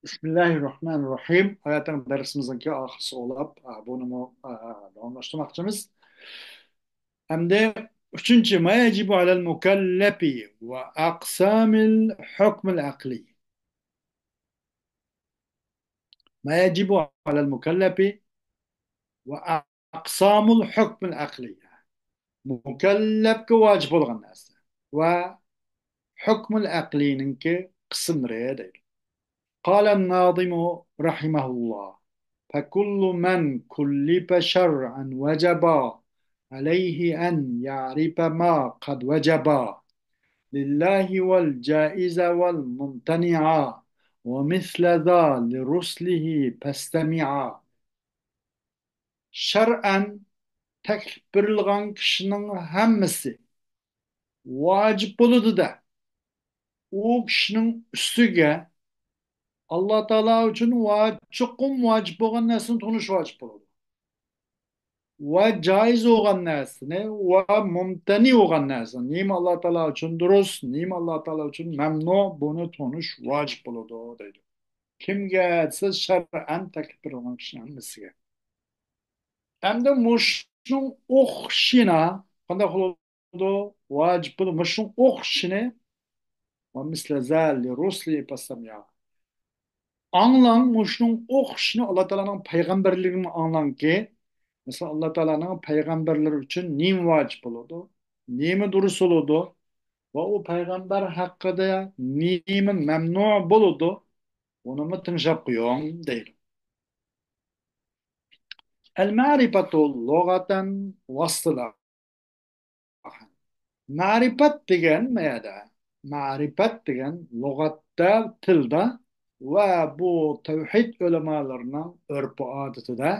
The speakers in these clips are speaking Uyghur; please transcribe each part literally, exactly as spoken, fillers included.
بىسمىللاھىررەھمانىررەھىم. ھاياتىڭ دەرسىمىزنىڭكى ئاخىرسىغا ئولاپ، ئا، بۇنىمۇ، ئا، داۋاملاشتۇرماقچىمىز. ئەمدى ئۈچىنچى، ما يجب على المكلف وأقسام الحكم العقلي. ما يجب على المكلف وأقسام الحكم العقلي. مۇكەللەپكە ۋاجىپ بولغان نەرسە ۋە ھۆكمۇل ئەقلىينىڭكى قىسىملىرى دەيدۇ. قال الناظم رحمه الله: فكل من كلف شرعا وجب عليه أن يعرف ما قد وجب لله والجائز والممتنع ومثل ذا لرسله فاستمع. شەرئەن تەكلىپ بېرىلغان كىشىنىڭ ھەممىسى ۋاجىپ بولىدۇ-دە، ئۇ كىشىنىڭ ئۈستىگە ئاللا تائالا ئۈچۈن ۋا-، چوقۇم ۋاجىپ بولغان نەرسىنى تونۇش ۋاجىپ بولىدۇ. ۋە جائىز بولغان نەرسىنى ۋە مۇمتەنى بولغان نەرسىنى، نېمە ئاللا تائالا ئۈچۈن دۇرۇس، نېمە ئاللا تائالا ئۈچۈن مەمنۇ، بۇنى تونۇش ۋاجىپ بولىدۇ دەيدۇ. كىمگە دېسە، شەرئەن تەكلىپ بېرىلغان كىشىنىڭ ھەممىسىگە. ئەمدى مۇشۇنىڭ ئوخشىشىنا قانداق بولىدۇ؟ ۋاجىپ بولىدۇ. مۇشۇنىڭ ئوخشىشىنى، ۋە مىسلە زە لىرۇسلى پەستەمىئ. ئاڭلاڭ، مۇشۇنىڭ ئوخشىشىنى ئاللا تائالانىڭ پەيغەمبەرلىرىنى ئاڭلاڭكى، مەسىلەن، ئاللا تائالانىڭ پەيغەمبەرلىرى ئۈچۈن نېمە ۋاجىپ بولىدۇ؟ نېمە دۇرۇس بولىدۇ؟ ۋە ئۇ پەيغەمبەر ھەققىدە نېمە مەمنۇ بولىدۇ؟ ئۇنىمۇ تىڭشاپ قويۇڭ دەيدۇ. المعرفة لغة واصطلاحا. مەرىپەت دېگەن نەدە؟ مەرىپەت دېگەن لۇغەتتە، تىلدا ۋە بۇ تەۋھىد ئۆلىمالىرىنىڭ ئۆرپ-ئادىتىدە،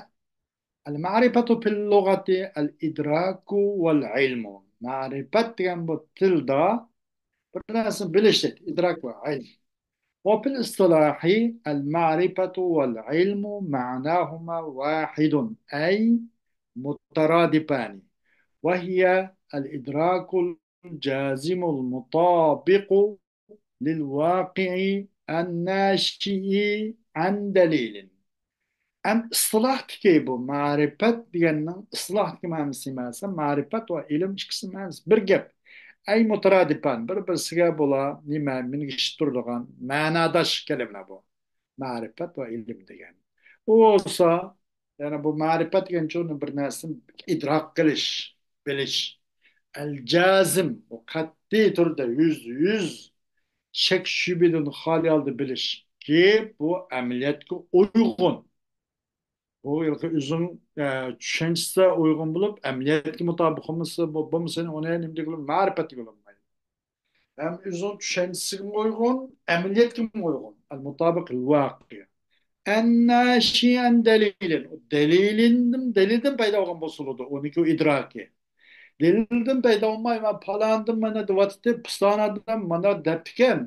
المعرفة في اللغة الإدراك والعلم. مەرىپەت دېگەن بۇ تىلدا بىر نەرسىنى بىلىش، ئىدراك ۋە ئىلم. وفي الاصطلاح المعرفة والعلم معناهما واحد، أي مترادفان، وهي الإدراك الجازم المطابق للواقع الناشئ عن دليل. ئەم ئىستىلاھتىكى بۇ مەرىپەت دېگەننىڭ ئىستىلاھتىكى مەنىسى نېمە دېسە، مەرىپەت ۋە ئىلىم ئىككىسىنىڭ مەنىسى بىر گەپ. ئەي مۇترادىپان، بىر-بىرسىگە بۇلار نېمە، مىنگىشىپ تۇرىدىغان مەناداش كەلىمىلەر بۇ. مەرىپەت ۋە ئىلىم دېگەن. ئۇ بولسا، يەنى بۇ مەرىپەت دېگەن چوقۇم بىر نەرسىنى ئىدراك قىلىش، بىلىش. ئەل جازىم، بۇ قەتئىي تۈردە يۈزدە يۈز شەك شۈبھىدىن خالىي ھالدا بىلىشكى، بۇ ئەمەلىيەتكە ئۇيغۇن. بۇ ھېلىقى ئۆزىنىڭ، ئە، چۈشەنچىسىگە ئۇيغۇن بولۇپ، ئەمەلىيەتكە مۇتابىق بولمىسا، بۇ، بولمىسا ئۇنى نېمە دېگىلى، مەرىپەت دېگىلى بولمايدۇ. ھەم ئۆزىنىڭ چۈشەنچىسىگىمۇ ئۇيغۇن، ئەمەلىيەتكىمۇ ئۇيغۇن. ئەل مۇتابىق لىل ۋاقىئ. ئەن ناشىئەن دەلىلىن. دەلىلىندىن، دەلىلدىن پەيدا بولغان بولسا بولىدۇ، ئۇنىڭكى ئىدراكى. دەلىلدىن پەيدا بولماي، مەن پالانىدىن مانا دېۋاتىتتى، پىلان ئادەم مانا دەپتىكەن.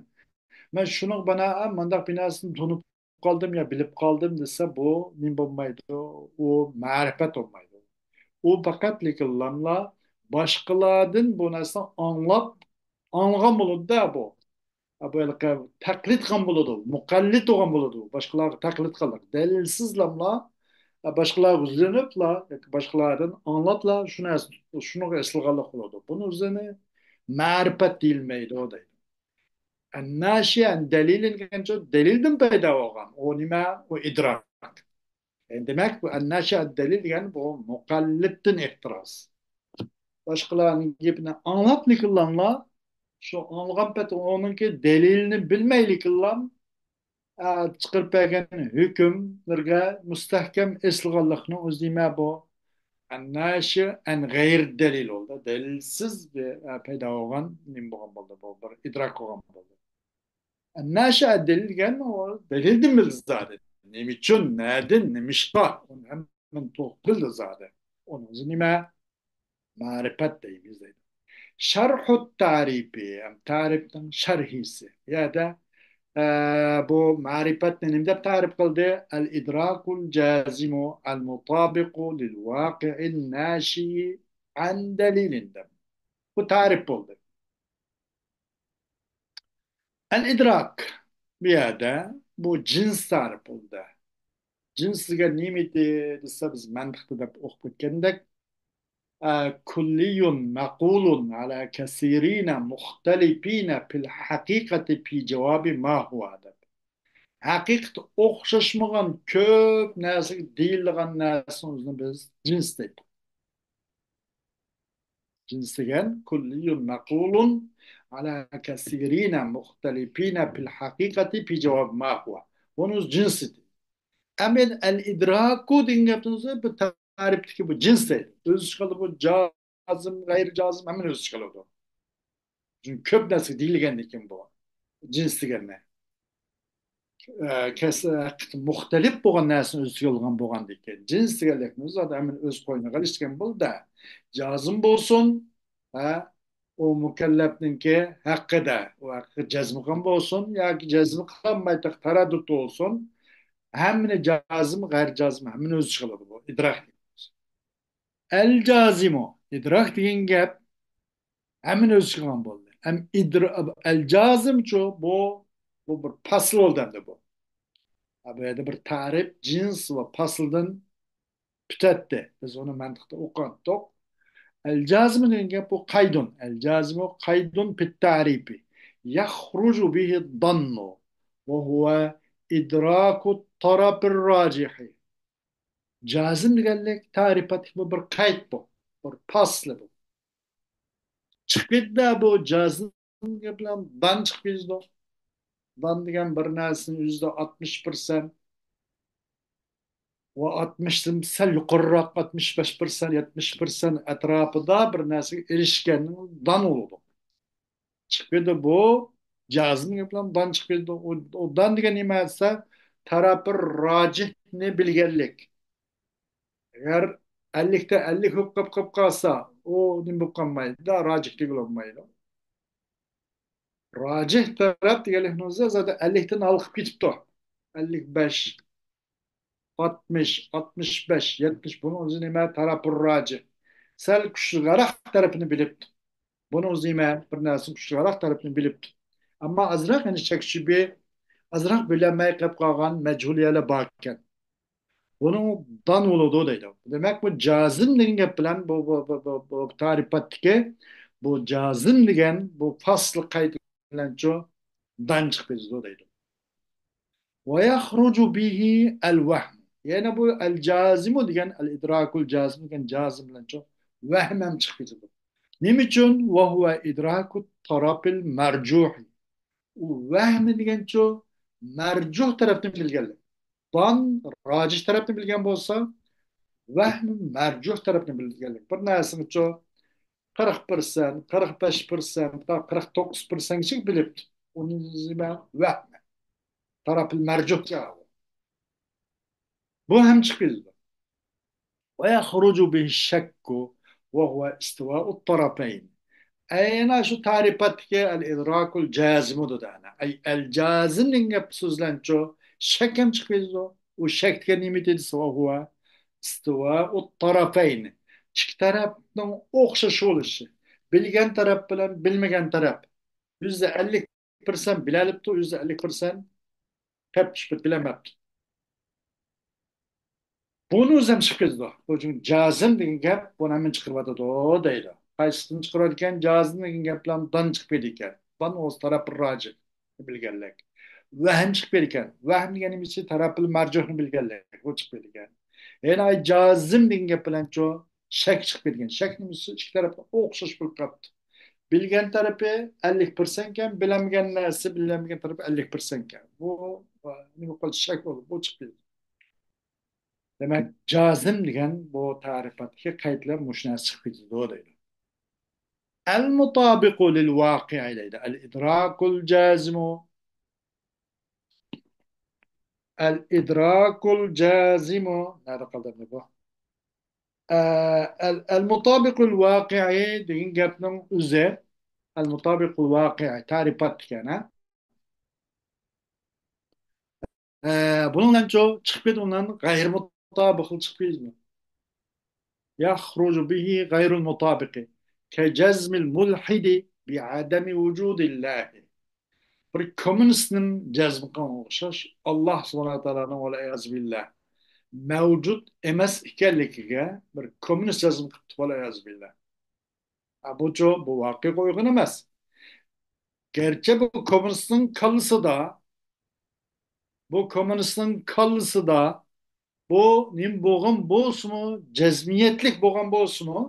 مەن شۇنىڭغا بىنائەن مانداق بىناسىنى تونۇپ قالدىم يا بىلىپ قالدىم دېسە، بۇ نېمە بولمايدۇ؟ ئۇ مەرىپەت بولمايدۇ. ئۇ پەقەت لېكىنلاملا باشقىلاردىن بۇ نەرسىنى ئاڭلاپ، ئاڭلىغان بولىدۇ-دە بۇ. بۇ ھېلىقى تەقلىد قىلغان بولىدۇ، مۇقەللىد بولغان بولىدۇ. باشقىلارغا تەقلىد قىلغان. دەلىلسىزلاملا، باشقىلارغا يۈزلىنىپلا، باشقىلاردىن ئاڭلاپلا شۇ نەرسە، شۇنىڭغا ئېسىلغانلىق بولىدۇ. بۇنىڭ ئۆزىنى مەرىپەت دېيىلمەيدۇ دەيدۇ. ئەنناشىئەن دەلىلىن دېگەنچە دەلىلدىن پەيدا بولغان. ئۇ نېمە؟ ئۇ ئىدراك. يەنى دېمەك، بۇ ئەنناشىئەن دەلىل دېگەن بۇ مۇقەللىدتىن ئېھتىراز. باشقىلارنىڭ گېپىنى ئاڭلاپ لېكىنلاملا، شۇ ئاڭلىغان پېتى ئۇنىڭكى دەلىلىنى بىلمەي لېكىنلام، ئە، چىقىرىپ بەرگەن ھۆكۈملىرىگە مۇستەھكەم ئېسىلغانلىقنىڭ ئۆزى نېمە بۇ؟ ئەنناشىئەن غەير دەلىل بولدى. دەلىلسىز بىر، ئە، پەيدا بولغان نېمە بولغان بولدى؟ بۇ بىر ئىدراك بولغان بولدى. ئەنناشىئەن دەلىل دېگەن ئۇ دەلىلدىن بىلدى زادى. نېمە ئۈچۈن، نەدىن، نېمىشقا؟ ئۇنى ھەممىنى توق بىلدى زادى. ئۇنىڭ ئۆزى نېمە؟ مەرىپەت دەيمىز دەيدۇ. شەرھۇت تەرىپى، تەرىپنىڭ شەرھىسى. بۇ يەردە، ئە، بۇ مەرىپەتنى نېمە دەپ تەرىپ قىلدى؟ ئەل ئىدراكۇل جازىمۇ ئەل مۇتابىقۇ لىل ۋاقىئىن ناشىئى ئەن دەلىلىن دەپ. بۇ تەرىپ بولدى. ئەل ئىدراك بۇ يەردە بۇ جىنس تەرىپى بولدى. جىنس دېگەن نېمە ئىدى دېسە، بىز مەنتىقتا دەپ ئوقۇپ ئۆتكەندەك، ئە، كلي معقول على كثيرين مختلفين في الحقيقة في جواب ما هو دەپ. ھەقىقەتتە ئوخشاشمىغان كۆپ نەرسىگە دېيىلىدىغان نەرسىنىڭ ئۆزىنى بىز جىنس دەيدۇ. جىنس دېگەن كلي معقول على كثيرين مختلفين في الحقيقة في جواب ما هو. بۇنى جىنس دېدى. ئەمما ئەل ئىدراكۇ دېگەن گەپنىڭ ئۆزى بۇ تەرىپتىكى بۇ جىنس دەيدۇ. ئۆز ئىشىغا بۇ جازىم، غەيرىي جازىم ھەممىنى ئۆز ئىچىگە ئالىدۇ. چۈنكى كۆپ نەرسىگە دېيىلگەندىن كېيىن بۇ جىنس دېگەننى، ئە، كەس-، ھەقىقەتەن مۇختەلىپ بولغان نەرسىنى ئۆز ئىچىگە ئالغان بولغاندىن كېيىن، جىنس دېگەنلىكنى ئۆزى زادى ھەممىنى ئۆز قوينىغا ئېلىشكەن بولدى. جازىم بولسۇن، ھە، ئۇ مۇكەللەپنىڭكى ھەققىدە، ئۇ ھەققىگە جەزم قىلغان بولسۇن ياكى جەزم قىلالماي تەرەددۇت بولسۇن، ھەممىنى جازىم، غەيرىي جازىم، ھەممىنى ئۆز ئىچىگە ئالىدۇ بۇ ئىدراك. ئەل جازىمۇ، ئىدراك دېگەن گەپ ھەممىنى ئۆز ئىچىگە ئالغان بولدى. ئەم ئىدر-، ئەل جازىمچۇ بۇ، بۇ بىر پاسىل بولدى ئەمدى بۇ. ھە، بۇ يەردە بىر تەرىپ، جىنس ۋە پاسىلدىن پۈتەتتى. بىز ئۇنى مەنتىقتا ئوقۇغانتۇق. ئەل جازىم دېگەن گەپ بۇ قەيدۇن. ئەل جازىمۇ قەيدۇن پىت تەرىپى. يخرج به الظن وهو إدراك الطرف الراجح. جازىم دېگەنلىك تەرىپاتتىكى بۇ بىر قەيت بۇ. بىر پاسىل بۇ. چىقىپ كېتىدۇ بۇ جازىم بىلەن ظان چىقىپ كېتىدۇ. ظان دېگەن بىر نەرسىنى يۈزدە ئاتمىش پىرسەنت ۋە ئاتمىشتىن سەل يۇقىرىراق، ئاتمىش بەش پىرسەنت، يەتمىش پىرسەنت ئەتراپىدا بىر نەرسىگە ئېرىشكەننىڭ ظان بولىدۇ. چىقىدۇ بۇ. جازىم بىلەن ظان چىقىدۇ. ئۇ، ئۇ ظان دېگەن نېمە دېسە، تەرەپى راجىھنى بىلگەنلىك. ئەگەر ئەللىكتە ئەللىك بولۇپ قېلىپ، قېلىپ قالسا، ئۇ نېمە بولۇپ قالمايدۇ، راجىھ دېگىلى بولمايدۇ. راجىھ تەرەپ دېگەنلىكنىڭ ئۆزى زادى ئەللىكتىن ھالقىپ كېتىپتۇ. ئەللىك بەش، ئاتمىش، ئاتمىش بەش، يەتمىش، بۇنىڭ ئۆزى نېمە؟ تەرەپۇر راجىھ. سەل كۈچلۈكرەك تەرىپىنى بىلىپتۇ. بۇنىڭ ئۆزى نېمە؟ بىر نەرسىنىڭ كۈچلۈكرەك تەرىپىنى بىلىپتۇ. ئەمما ئازراق، يەنى شەك شۈبھە، ئازراق بىلەلمەي قېلىپ قالغان مەجھۇل يەرلەر بار ئىكەن. بۇنىڭ ظان بولىدۇ دەيدۇ. دېمەك، بۇ جازىم دېگەن گەپ بىلەن بۇ، بۇ، بۇ، بۇ، بۇ تەرىپاتتىكى بۇ جازىم دېگەن بۇ پاسىل قەيت بىلەنچۇ ظان چىقىپ كېتىدۇ دەيدۇ. ويخرج به الوهم. يەنە بۇ ئەل جازىمۇ دېگەن، ئەل ئىدراكۇل جازىم دېگەن جازىم بىلەنچۇ ۋەھىم ھەم چىقىپ كېتىدۇ. نېمە ئۈچۈن؟ وهو إدراك الطرف المرجوح. ئۇ ۋەھىم دېگەنچۇ مەرجۇھ تەرەپنى بىلگەنلىك. ظان راجىھ تەرەپنى بىلگەن بولسا، ۋەھىم مەرجۇھ تەرەپنى بىلگەنلىك. بىر نەرسىنىچۇ قىرىق پىرسەنت، قىرىق بەش پىرسەنت، قىرىق توققۇز پىرسەنتكىچە بىلىپتۇ. ئۇنى نېمە؟ ۋەھىم. تەرەپىل مەرجۇھ. بۇ ھەم چىقىپ كېتىدۇ. ويخرج به الشك وهو استواء الطرفين. ئەينە شۇ تەرىپاتتىكى ئەل ئىدراكۇل جازىمۇ دېدى ئەنە. ئەي ئەل جازىم دېگەن گەپ سۆزلەنچۇ شەك ھەم چىقىپ كېتىدۇ. ئۇ شەك دېگەن نېمە دېسە، وهو استواء الطرفين. ئىككى تەرەپنىڭ ئوخشاش بولۇشى. بىلگەن تەرەپ بىلەن بىلمىگەن تەرەپ. يۈزدە ئەللىك پىرسەنت بىلەلىپتۇ، يۈزدە ئەللىك پىرسەنت قەپ چۈشۈپ بىلەلمەپتۇ. بۇنى ئۆزى ھەم چىقىپ كېتىدۇ. بۇ جازىم دېگەن گەپ بۇنى ھەممىنى چىقىرىۋاتىدۇ دەيدۇ. قايسىسىنى چىقىرىۋاتىدىكەن؟ جازىم دېگەن گەپ بىلەن ظان چىقىپ كېتىدىكەن. ظان ئۇ تەرەپ راجىھ بىلگەنلىك. ۋەھىم چىقىپ كېتىدىكەن. ۋەھىم دېگەن نېمىسى؟ تەرەپىل مەرجۇھنى بىلگەنلىك. بۇ چىقىپ كېتىدىكەن. يەنە ئاي جازىم دېگەن گەپ بىلەنچۇ شەك چىقىپ كەتكەن. شەك نېمىسى؟ ئىككى تەرەپ ئوخشاش بولۇپ قاپتۇ. بىلگەن تەرىپى ئەللىك پىرسەنت ئىكەن، بىلەلمىگەن نەرسە، بىلەلمىگەن تەرىپى ئەللىك پىرسەنت ئىكەن. بۇ، بۇ نېمە قىلدى؟ شەك بولدى. بۇ چىقتى. دېمەك، جازىم دېگەن بۇ تەرىپاتتىكى قەيتلەر مۇشۇ نەرسە چىقىپ كېتىدۇ دەيدۇ. المطابق للواقع دەيدۇ. الإدراك الجازم. الإدراك الجازم. نەدە قالدى بۇ؟ ئە، ئەل، ئەل مۇتابىقۇل ۋاقىئى دېگەن گەپنىڭ ئۆزى، ئەل مۇتابىقۇل ۋاقىئى تەرىپات ئىكەن، ھە؟ ئە، بۇنىڭ بىلەن چۇ چىقىپ كېتىدۇ، ئۇنىڭ غەيرىي مۇتابىقلىق چىقىپ كېتىدۇ. يخرج به غير المطابق كجزم الملحد بعدم وجود الله. بىر كوممۇنىستنىڭ جەزم قىلغانغا ئوخشاش، ئاللا سۇبھانەھۇ ۋە تائالانىڭ ۋەلئىيازۇ بىللا مەۋجۇت ئەمەس ئىكەنلىكىگە بىر كوممۇنىست جەزم قىپتۇ، ۋەلئىيازۇ بىللا. ھە، بۇچۇ، بۇ ۋاقىئغا ئۇيغۇن ئەمەس. گەرچە بۇ كوممۇنىستنىڭ كاللىسىدا، بۇ كوممۇنىستنىڭ كاللىسىدا بۇ نېمە بولغان بولسىمۇ، جەزمىيەتلىك بولغان بولسىمۇ،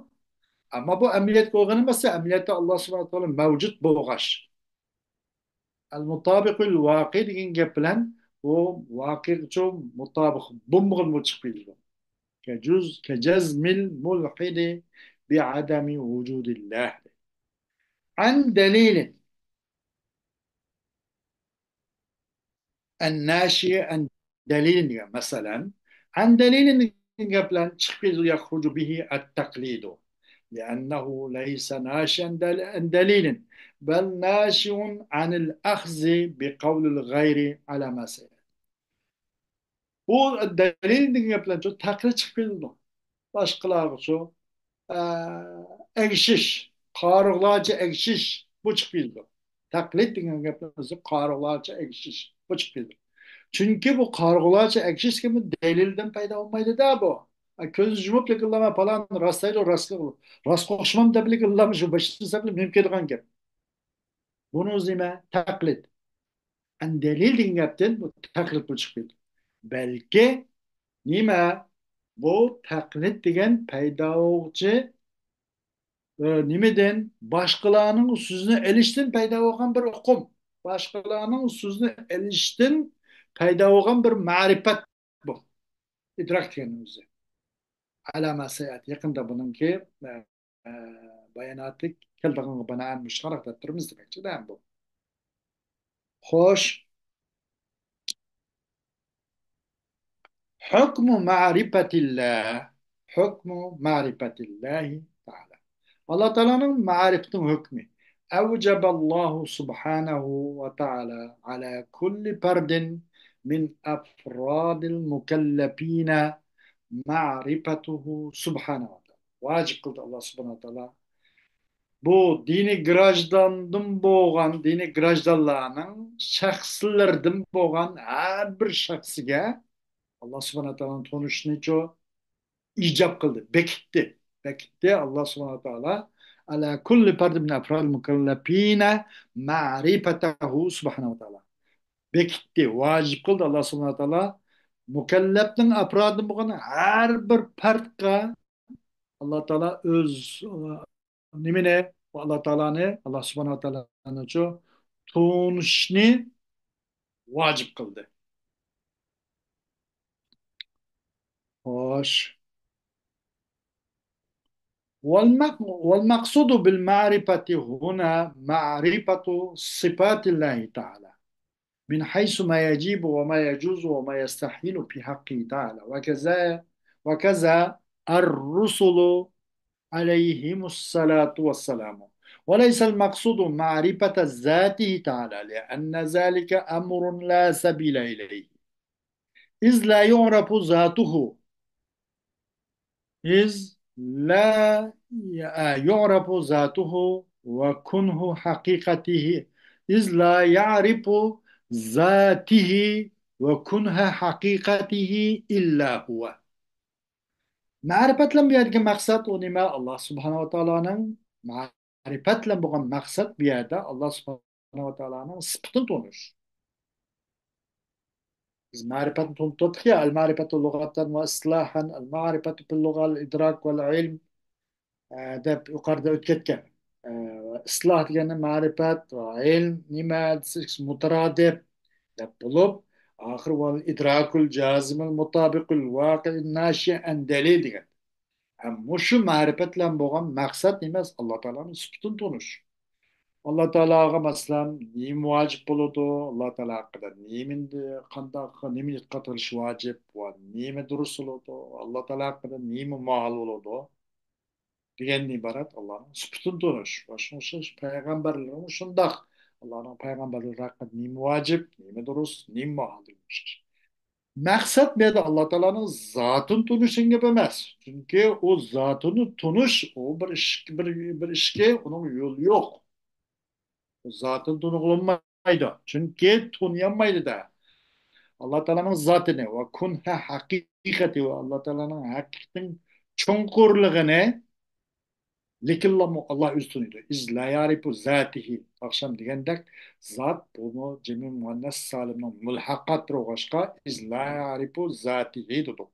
ئەمما بۇ ئەمەلىيەتكە ئۇيغۇن ئەمەس، ئەمەلىيەتتە ئاللا سۇبھانەھۇ ۋە تائالا مەۋجۇت بولغاچ. ئەل مۇتابىقۇل ۋاقىئ دېگەن گەپ بىلەن ئۇ ۋاقىئغىچۇ مۇتابىق بولمىغان بولۇپ چىقىپ كېتىدۇ. كەجۇز-، كەجەزمىل مۇلھىدى بىئادەمى ۋۇجۇدىللاھ. ئەن دەلىلىن. ئەن ناشىئە ئەن دەلىلىن دېگەن، مەسىلەن، ئەن دەلىلىن دېگەن گەپ بىلەن چىقىپ كېتىدۇ، يەخرۇجۇ بىھى ئەت تەقلىدۇ. لىئەننەھۇ لەيسە ناشىئەن دەل-، ئەن دەلىلىن، بەل ناشىئۇن ئەنىل ئەخزى بىقەۋلىل غەيرى ئەلا ما سەيئەتى. بۇ دەلىل دېگەن گەپلەرچۇ تەقلىد چىقىپ كېتىدۇ. باشقىلارغىچۇ، ئە، ئەگىشىش، قارىغۇلارچە ئەگىشىش، بۇ چىقىپ كېتىدۇ. تەقلىد دېگەن گەپلەر قارىغۇلارچە ئەگىشىش، بۇ چىقىپ كېتىدۇ. چۈنكى بۇ قارىغۇلارچە ئەگىشىش دېگەن دەلىلدىن پەيدا بولمايدۇ-دە بۇ. ئە، كۆزنى يۇمۇپلا ئاللا پالان راست دەيدۇ، راست، راستقا ئوخشىمام دەپلا ئاللا شۇ باشتا سەپلا مېڭىپ كېتىدىغان گەپ. بۇنىڭ ئۆزى نېمە؟ تەقلىد. ئەن دەلىل دېگەن گەپتىن بۇ تەقلىد بولۇپ چىقىپ كېتىدۇ. بەلكى نېمە؟ بۇ تەقلىد دېگەن پەيدا بولغۇچى، ئە، نېمىدىن؟ باشقىلارنىڭ سۆزىنى ئېلىشتىن پەيدا بولغان بىر ئۇقۇم. باشقىلارنىڭ سۆزىنى ئېلىشتىن پەيدا بولغان بىر مەرىپەت بۇ. ئىدراك دېگەننىڭ ئۆزى. ئەلا ما سەيئەتى. يېقىندا بۇنىڭكى، ئە، ئە، باياناتى كېلىدىغانغا بىنائەن مۇشۇنداق دەپ تۇرىمىز دېمەكچىدە بۇ. خوش. حكم معرفة الله، حكم معرفة الله تعالى. ئاللا تائالانىڭ مەرىپىتىنىڭ ھۆكمى. أوجب الله سبحانه وتعالى على كل فرد من أفراد المكلفين معرفته سبحانه وتعالى. ۋاجىپ قىلدى ئاللا سۇبھانەھۇ ۋە تائالا بۇ دىنىي گراژداندىن بولغان، دىنىي گراژدانلارنىڭ شەخسلىرىدىن بولغان ھەر بىر شەخسىگە ئاللا سۇبھانەھۇ ۋە تائالانى تونۇشنىچۇ ئىجاب قىلدى، بېكىتتى. بېكىتتى ئاللا سۇبھانەھۇ ۋە تائالا على كل فرد من أفراد المكلفين معرفته سبحانه وتعالى. بېكىتتى، ۋاجىپ قىلدى ئاللا سۇبھانەھۇ ۋە تائالا مۇكەللەپنىڭ ئەپرادىدىن بولغان ھەر بىر پەردقە ئاللا تائالا ئۆز، ئە، نېمىنى؟ ئاللا تائالانى، ئاللا سۇبھانەھۇ ۋە تائالانىچۇ تونۇشنى ۋاجىپ قىلدى. خوش. والمق-، والمقصود بالمعرفة هنا معرفة صفات الله تعالى من حيث ما يجب وما يجوز وما يستحيل في حقه تعالى، وكذا، وكذا الرسل عليهم الصلاة والسلام. وليس المقصود معرفة ذاته تعالى، لأن ذلك أمر لا سبيل إليه، إذ لا يعرف ذاته، إذ لا يعرف ذاته وكنه حقيقته، إذ لا يعرف ذاته وكنه حقيقته إلا هو. مەرىپەت بىلەن بۇ يەردىكى مەقسەت ئۇ نېمە؟ ئاللا سۇبھانەھۇ ۋە تائالانىڭ، مەرىپەت بىلەن بولغان مەقسەت بۇ يەردە ئاللا سۇبھانەھۇ ۋە تائالانىڭ سۈپىتىنى تونۇش. بىز مەرىپەتنى تونۇپ تۇردۇق يا، ئەل مەرىپەتۇ لۇغەتەن ۋە ئىستىلاھەن، ئەل مەرىپەتۇ فىل لۇغە ئەل ئىدراك ۋەل ئىلم، ئە، دەپ يۇقىرىدا ئۆتۈپ كەتكەن. ئە، ئىستىلاھ دېگەندە مەرىپەت ۋە ئىلم نېمە دېسە، مۇتارادىپ دەپ بولۇپ، ئاخىرى ۋەل ئىدراكۇل جازىمۇل مۇتابىقۇل ۋاقىئىن ناشىئەن دەلىل دېگەن. ھەم مۇشۇ مەرىپەت بىلەن بولغان مەقسەت نېمە؟ ئاللا تائالانىڭ سۈپىتىنى تونۇش. ئاللا تائالاغا، مەسىلەن، نېمە ۋاجىپ بولىدۇ؟ ئاللا تائالا ھەققىدە نېمىنى، قانداق، نېمىنى ئېتىقاد قىلىش ۋاجىپ ۋە نېمە دۇرۇس بولىدۇ؟ ئاللا تائالا ھەققىدە نېمە ماھال بولىدۇ؟ دېگەندىن ئىبارەت ئاللانىڭ سۈپىتىنى تونۇش. ۋە شۇنىڭغا ئوخشاش پەيغەمبەرلىرىمۇ شۇنداق. ئاللانىڭ پەيغەمبەرلىرى ھەققىدە نېمە ۋاجىپ، نېمە دۇرۇس، نېمە ماھال دېگەن ئوخشاش. مەقسەت بۇ يەردە ئاللا تائالانىڭ زاتىنى تونۇش دېگەن گەپ ئەمەس. چۈنكى ئۇ زاتىنى تونۇش، ئۇ بىر ئىش، بىر، بىر ئىشكە ئۇنىڭ يولى يوق. ئۇ زاتىنى تونۇغىلى بولمايدۇ. تونۇيالمايدۇ. چۈنكى تونۇيالمايدۇ-دە. ئاللا تائالانىڭ زاتىنى ۋە كۇنھە ھەقىقەتى ۋە ئاللا تائالانىڭ ھەقىقىتىنىڭ چوڭقۇرلۇقىنى، لېكىنلا ئاللا ئۆزى تونۇيدۇ. ئىز لا يەرىپۇ زاتىھى. ئاخشام دېگەندەك، زات بۇمۇ جەمئى مۇئەننەس سالىمنىڭ مۇلھەقاتلىرى بولغاچقا، ئىز لا يەرىپۇ زاتىھى دېدۇق.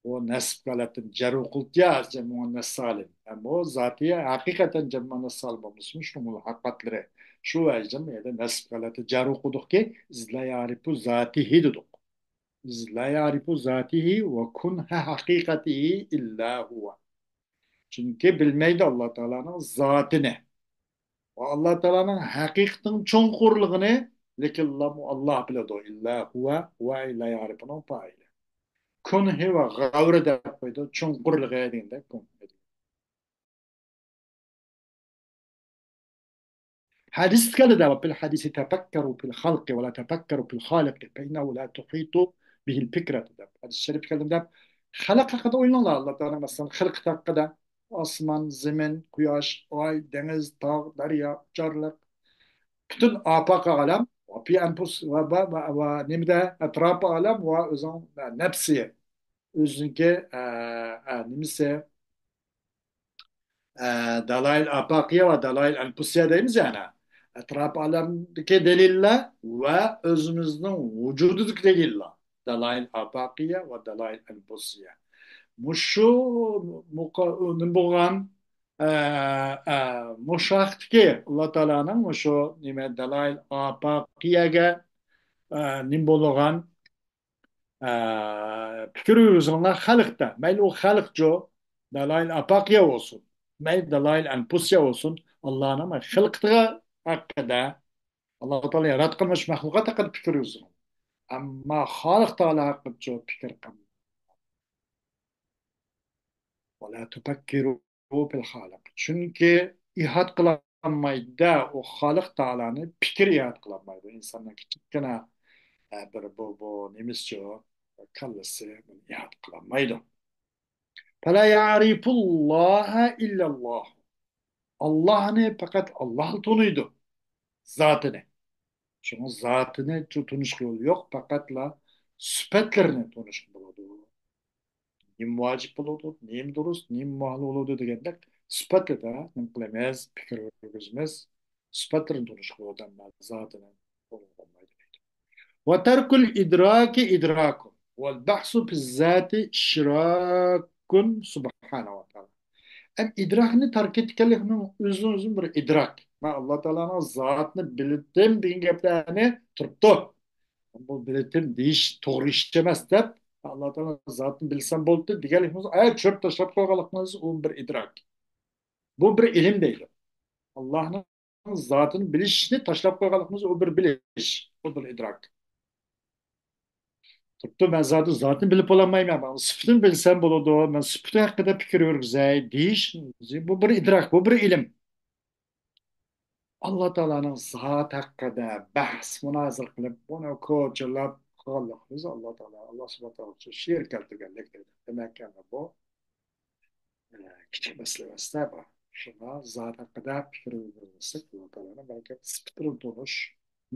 ئۇ نەسب ھالەتتىن جەر قىلىدۇ يا، جەمئى مۇئەننەس سالىم. ئەمما ئۇ زاتىي ھەقىقەتەن جەمئى مۇئەننەس سالىم بولمىسىمۇ، شۇ مۇلھەقاتلىرى. شۇ ۋەجىدىن يەنە نەسب ھالەتتە جەر قىلدۇقكى، ئىز لا يەرىپۇ زاتىھى دېدۇق. ئىز لا يەرىپۇ زاتىھى ۋە كۇنھە ھەقىقەتىھى ئىللا ھۇۋە. چۈنكى بىلمەيدۇ ئاللا تائالانىڭ زاتىنى ۋە ئاللا تائالانىڭ ھەقىقىتىنىڭ چوڭقۇرلۇقىنى، لېكىنلا ئاللا بىلىدۇ. ئىللا ھۇۋە، ھۇۋە ئىللا يەرىپۇنىڭ پائىلى. كۇنھى ۋە غەۋرى دەپ قويدى. چوڭقۇرلۇقى دېگەندەك كۇنھى. ھەدىستە كەلدى دە، وفي الحديث تفكروا في الخلق ولا تفكروا في الخالق فإنه لا تحيط به الفكرة دەپ. ھەدىس شەرىپتە كەلدى دەپ. خەلق ھەققىدە ئويلىنىڭلار، ئاللا تائالانىڭ مەسىلەن خەلقىتى ھەققىدە. ئاسمان، زېمىن، قۇياش، ئاي، دېڭىز، تاغ، دەريا، ئۇچارلىق، پۈتۈن ئاپاقى ئالەم، وفي أنفس، ۋە، ۋە، ۋە، ۋە نېمىدە، ئەتراپى ئالەم ۋە ئۆزىنىڭ نەپسى، ئۆزىنىڭكى، ئە، ئە، نېمىسى، ئە، دالايىل ئاپاقىيە ۋە دالايىل ئەنپۇسىيە دەيمىز يەنە. ئەتراپ ئالەمدىكى دەلىللەر ۋە ئۆزىمىزنىڭ ۋۇجۇدىدىكى دەلىللەر. دالايىل ئاپاقىيە ۋە دالايىل ئەنپۇسىيە. مۇشۇ مۇقا-، نېمە بولغان، ئە، ئە، مۇشۇ ھەقتىكى ئاللا تائالانىڭ مۇشۇ نېمە دالايىل ئاپاقىيەگە، ئە، نېمە بولغان، ئە، پىكىر يۈرگۈزۈڭلار خەلقتە. مەيلى ئۇ خەلقچۇ، دالايىل ئاپاقىيە بولسۇن، مەيلى دالايىل ئەنپۇسىيە بولسۇن، ئاللانىڭ خەلقىتىغا ھەققىدە، ئاللا تائالا ياراتقان مۇشۇ مەخلۇقات ھەققىدە پىكىر يۈرگۈزۈڭ. ئەمما خالىق تائالا ھەققىدە پىكىر قىلماڭ. ولا تفكروا في الخالق. چۈنكى ئىھات قىلالمايدۇ ئۇ خالىق تائالانى، پىكىر ئىھات قىلالمايدۇ. ئىنساننىڭ كىچىككىنە، ئە، بىر بۇ، بۇ نېمىسىچۇ، كاللىسى بۇنى ئىھات قىلالمايدۇ. فلا يعرف الله إلا الله. ئاللانى پەقەت ئاللا تونۇيدۇ. زاتىنى. شۇڭا زاتىنى تونۇشقا يول يوق، پەقەتلا سۈپەتلىرىنى تونۇشقا بولىدۇ. نېمە ۋاجىپ بولىدۇ، نېمە دۇرۇس، نېمە مۇھال بولىدۇ دېگەندەك سۈپەتلىدە نېمە قىلىمىز، پىكىر يۈرگۈزىمىز، سۈپەتلىرىنى تونۇشقا بولىدۇ، ئەمما زاتىنى تونۇشقا بولمايدۇ دەيدۇ. وترك الإدراك إدراك والبحث في الذات إشراك سبحانه وتعالى. ئەم ئىدراكنى تەرك ئەتكەنلىكنىڭ ئۆزىنىڭ ئۆزى بىر ئىدراك. مەن ئاللا تائالانىڭ زاتىنى بىلدىم دېگەن گەپلەرنى تۇرۇپتۇ. بۇ بىلىتىم دېيىش توغرا ئىش ئەمەس دەپ، ئاللا تائالا زاتىنى بىلسەم بولدى دېگەنلىكىمىز، ئايەت چۈشۈرۈپ تاشلاپ قويغانلىقىمىز ئۇ بىر ئىدراك. بۇ بىر ئىلىم دەيدۇ. ئاللانىڭ زاتىنى بىلىشنى تاشلاپ قويغانلىقىمىز ئۇ بىر بىلىش، ئۇ بىر ئىدراك. تۇرۇپتۇ، مەن زاتىنى، زاتىنى بىلىپ بولالمايمەن، مەن سۈپىتىنى بىلسەم بولىدۇ، مەن سۈپىتى ھەققىدە پىكىر يۈرگۈزەي دېيىش، بۇ بىر ئىدراك، بۇ بىر ئىلىم. ئاللا تائالانىڭ زاتى ھەققىدە بەھس، مۇنازىرە قىلىپ، بۇنى كوچىلاپ قىلغانلىقىمىز ئاللا تائالا، ئاللا سۇبھانەھۇ ۋە تائالا شېئىر كەلتۈرگەنلىك دەيدۇ. دېمەك، يەنى بۇ، ئە، كىچىك مەسىلە ئەمەس-تە بۇ. شۇڭا زات ھەققىدە پىكىر يۈرگۈزسەك، ئاللا تائالانىڭ بەلكى سۈپىتىنى تونۇش،